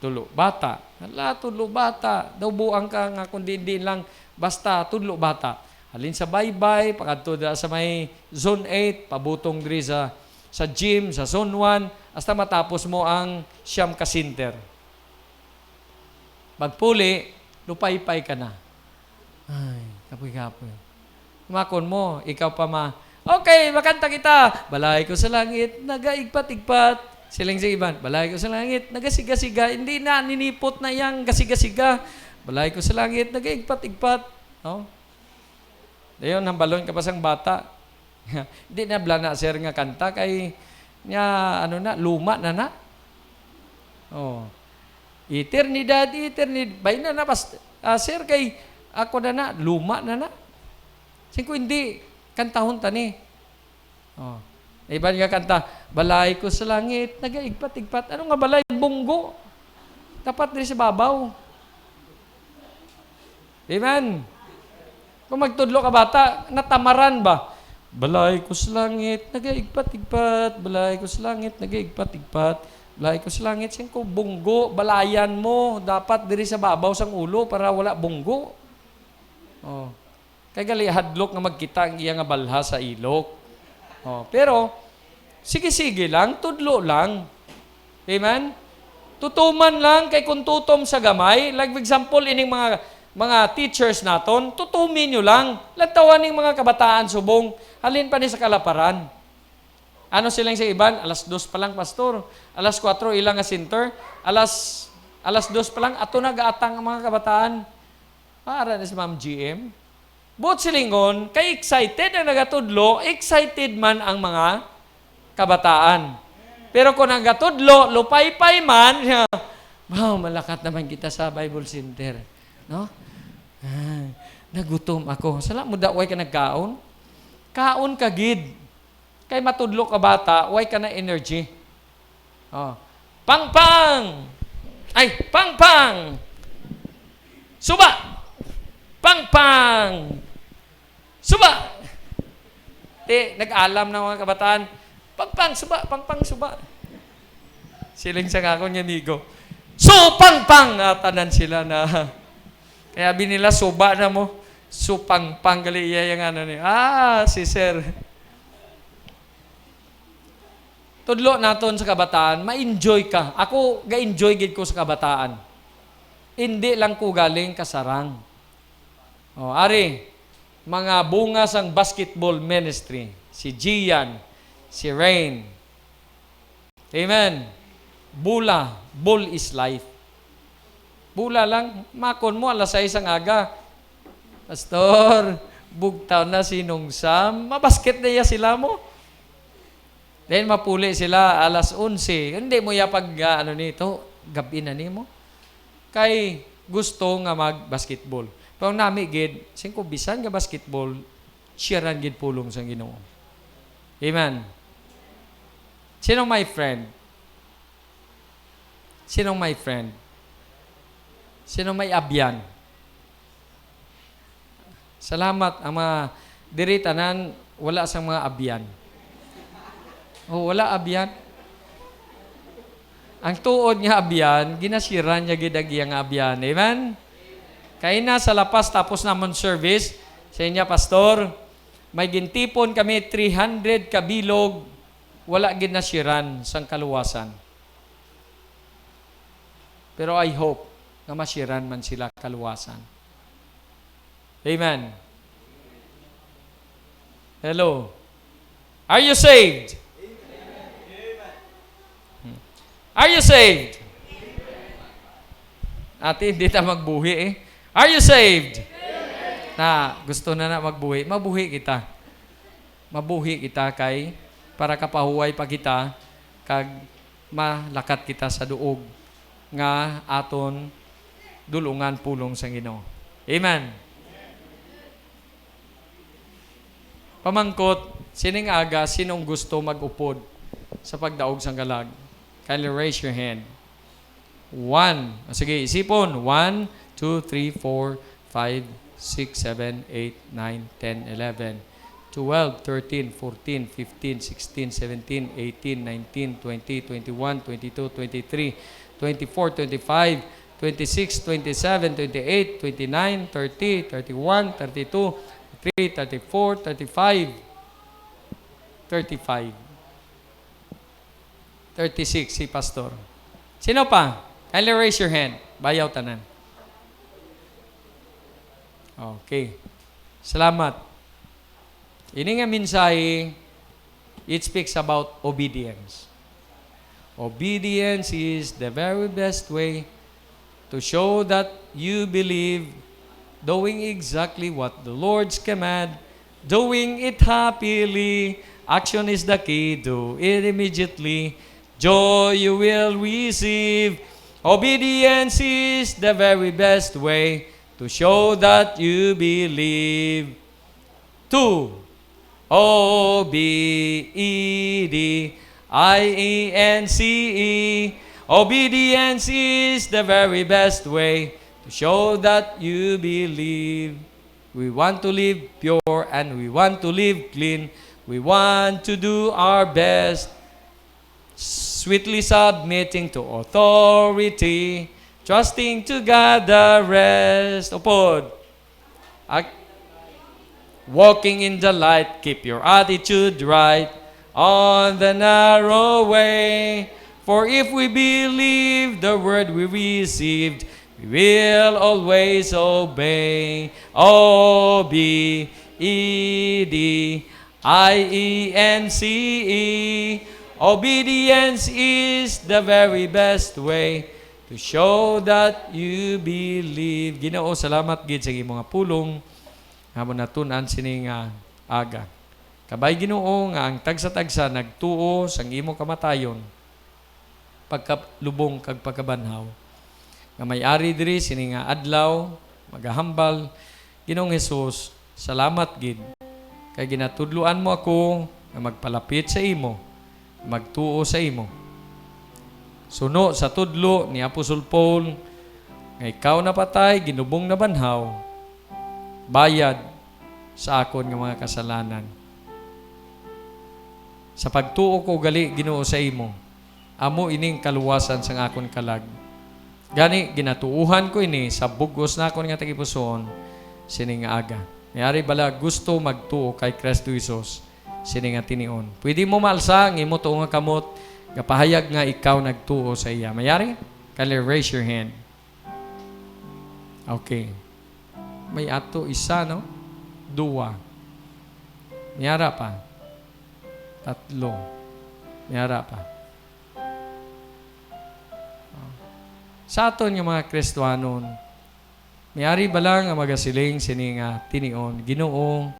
Tulo bata. Hala, tulo bata. Daw buang ka nga kung di, di lang basta tulo bata. Halin sa Baybay, pakadto da sa may Zone eight, pabutong diri sa, sa gym, sa Zone one, hasta matapos mo ang siyam ka center. Pagpuli, lupaypay ka na. Ay, kapoy-kapoy. Makon mo, ikaw pa ma, "Okay, makanta kita. Balay ko sa langit, nagaigpat-igpat." Siling sa iban, "Balay ko sa langit, nagasiga-siga." Hindi na, ninipot na yang gasiga-siga. "Balay ko sa langit, nagaigpat-igpat." No? Dayon, hambalon ka pa sang bata. Di na bala na, sir, nga kanta kay niya, ano na, luma na na. Oh. Eternidad, eternidad. Bay na na, pas, ah, sir, kay ako na na, luma na na. Sing ko, hindi, kantahon ta ni. Oh. Iban nga kanta, "Balay ko sa langit, nagaigpat-igpat." Ano nga balay? Bunggo. Dapat diri sa babaw. Amen. Kung magtudlo ka bata, natamaran ba? "Balay ko sa langit, nagaigpat-igpat. Balay ko sa langit, nagaigpat-igpat. Balay ko sa langit." Sing ko, bunggo, balayan mo. Dapat diri sa babaw sang ulo para wala bunggo. Oh. Kay gali hadlok nga magkita ang iya nga balha sa ilok. Oh, pero, sige-sige lang, tudlo lang. Amen? Tutuman lang, kay kung tutom sa gamay, like, for example, ining mga, mga teachers naton, tutumi nyo lang. Lantawan ning mga kabataan subong, halin pa ni sa kalaparan. Ano siling sa iban? "Alas dos pa lang, pastor. Alas kuwatro ila nga center. Alas, alas dos pa lang, ato nagaatang ang mga kabataan." Para ni si Ma'am G M. Buot silingon, kay excited ang nagatudlo, excited man ang mga kabataan. Pero kung ang gatudlo, lupaypay man, "Wow, malakat naman kita sa Bible Center." No? "Ah, nagutom ako." Sala mo da, way ka nagkaon? Kaon ka gid. Kay matudlo ka bata, way ka na energy. Oh. "Pangpang! Ay, pangpang! Suba! Pangpang! Suba!" Eh, nag-alam na mga kabataan, "Pangpang, suba! Pangpang, suba!" Siling sa akon nga amigo, "Su, pangpang!" Ah, tanan sila na. Kaya abi nila, "Suba na mo." Su, pangpang, gali iya yung ano ni. Ah, si sir. Tudlo naton sa kabataan, ma-enjoy ka. Ako, ga-enjoy gid ko sa kabataan. Hindi lang ko galing kasarang. O, ari, mga bunga sang basketball ministry, si Gian, si Rain. Amen. Bula, ball is life. Bula lang, makon mo alas sais ang aga. "Pastor, bugtaw na si Nong Sam." Mabasket na iya sila mo. Then mapuli sila alas onse. Hindi mo iya pag, ah, ano nito, gabi na nimo. Kay gusto nga mag-basketball. Pero ang nami gid, singko bisan nga basketball, sharean gid pulong sa Ginoo. Amen. Sino my friend? Sino my friend? Sino may abyan? Salamat, ang mga diri tanan, wala sang mga abyan. Oh, wala abyan. Ang tuod nga abyan, ginasiran niya gid ang iya nga abyan. Amen? Kay na sa La Paz, tapos namon service, sa inya, "Pastor, may gintipon kami three hundred ka bilog, wala gid nasiran sang kaluwasan." Pero I hope nga mashiran man sila kaluwasan. Amen. Hello. Are you saved? Hmm. Are you saved? Ati, hindi ta magbuhi eh. Are you saved? Na, gusto na na magbuhi. Mabuhi kita. Mabuhi kita kay para kapahuway pa kita kag malakat kita sa duog nga aton dulungan pulong sang Ginoo. Amen. Pamangkot, sining aga, sinong gusto mag-upod sa pagdaog sang kalag? Kindly raise your hand. One. O, sige, isipon. One, two, three, four, five, six, seven, eight, nine, ten, eleven, twelve, thirteen, fourteen, fifteen, sixteen, seventeen, eighteen, nineteen, twenty, twenty-one, twenty-two, twenty-three, twenty-four, twenty-five, twenty-six, twenty-seven, twenty-eight, twenty-nine, thirty, thirty-one, thirty-two, thirty-three, thirty-four, thirty-five, thirty-five. Thirty-six, si Pastor. Sino pa? Kindly raise your hand. Bayaw tanan. Okay. Salamat. Ini nga mensahe, it speaks about obedience. Obedience is the very best way to show that you believe, doing exactly what the Lord's command, doing it happily. Action is the key, do it immediately. Joy you will receive. Obedience is the very best way to show that you believe. Two. O B E D I E N C E. Obedience is the very best way to show that you believe. We want to live pure and we want to live clean. We want to do our best, sweetly submitting to authority, trusting to God the rest. Upod. Ag-, walking in the light, keep your attitude right on the narrow way. For if we believe the word we received, we will always obey. O B E D I E N C E. Obedience is the very best way to show that you believe. Ginoo, salamat gid sa imong mga pulong nga amo natun-an sini nga aga. Kabay, Ginoo, nga ang tagsa-tagsa nagtuo sang imo kamatayon, pagkalubong kag pagkabanhaw, nga may ari diri sini nga adlaw, magahambal, Ginoong Jesus, salamat gid, kay ginatudloan mo ako nga magpalapit sa imo, magtuo sa imo. Suno sa tudlo ni Apostol Paul, nga ikaw napatay, ginubong nabanhaw, bayad sa akon nga mga kasalanan. Sa pagtuo ko gali, Ginoo, sa imo, amo ining kaluwasan sang akon kalag. Gani, ginatuohan ko ini sa bug-os nakon nga tagipusoon sini nga aga. May ari bala gusto magtuo kay Kristo Jesus sini nga tinion? Pwede mo maalsa ang imo tuo nga kamot, gapahayag nga ikaw nagtuo sa iya. May ari? Kindly raise your hand. Okay. May ato isa, no? Duwa. May ara pa. Tatlo. May ara pa. Sa aton nga mga Kristiyanon, may ari bala nga magasiling sini nga tinion, "Ginoo,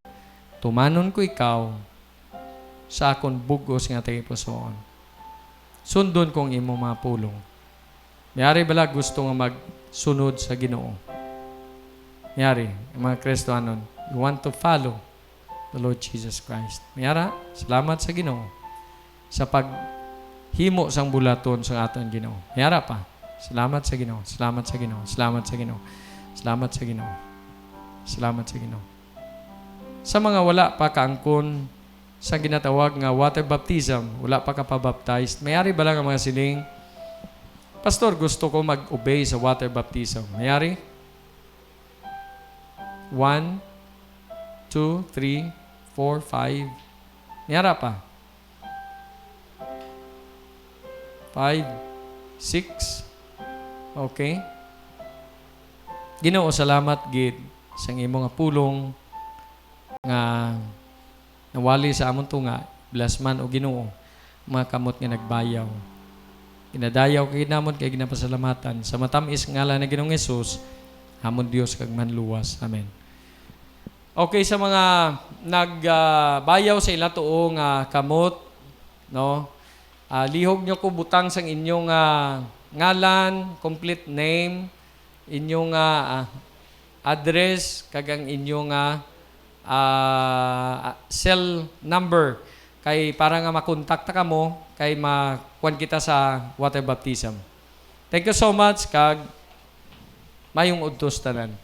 tumanon ko ikaw sa akon bug-os nga tagipusoon. Sundon ko ang imong mga pulong." May ari bala gusto nga magsunod sa Ginoo? May ari, ang mga Kristiyanon, you want to follow the Lord Jesus Christ. May ara, salamat sa Ginoo sa paghimo sang bulaton sang aton Ginoo. May ara pa, salamat sa Ginoo, salamat sa Ginoo, salamat sa Ginoo, salamat sa Ginoo, salamat sa Ginoo. Sa mga wala pa kaangkon sa ginatawag nga water baptism, wala pa ka pa-baptized, may ari bala nga mga siling, "Pastor, gusto ko mag-obey sa water baptism." May ari? One, two, three, four, five. May ara pa? Five, six. Okay? Ginoo, salamat gid sang imo nga pulong nga nawali sa amon to nga bless man, O Ginoo, mga kamot nga nagbayaw. Ginadayaw ka gid namon kay ginapasalamatan sa matamis nga ngalan ni Ginoong Jesus, amon Dios kag Manluwas. Amen. Okay, sa mga nagbayaw sa ila tuo nga kamot, no? Ah, lihog nyo ko butang sang inyong ah, ngalan, complete name, inyong ah, ah, address, kag ang inyong ah, ah, cell number. Kay para nga makontakta kamo, kay makuan kita sa water baptism. Thank you so much, kag mayong udto sa tanan.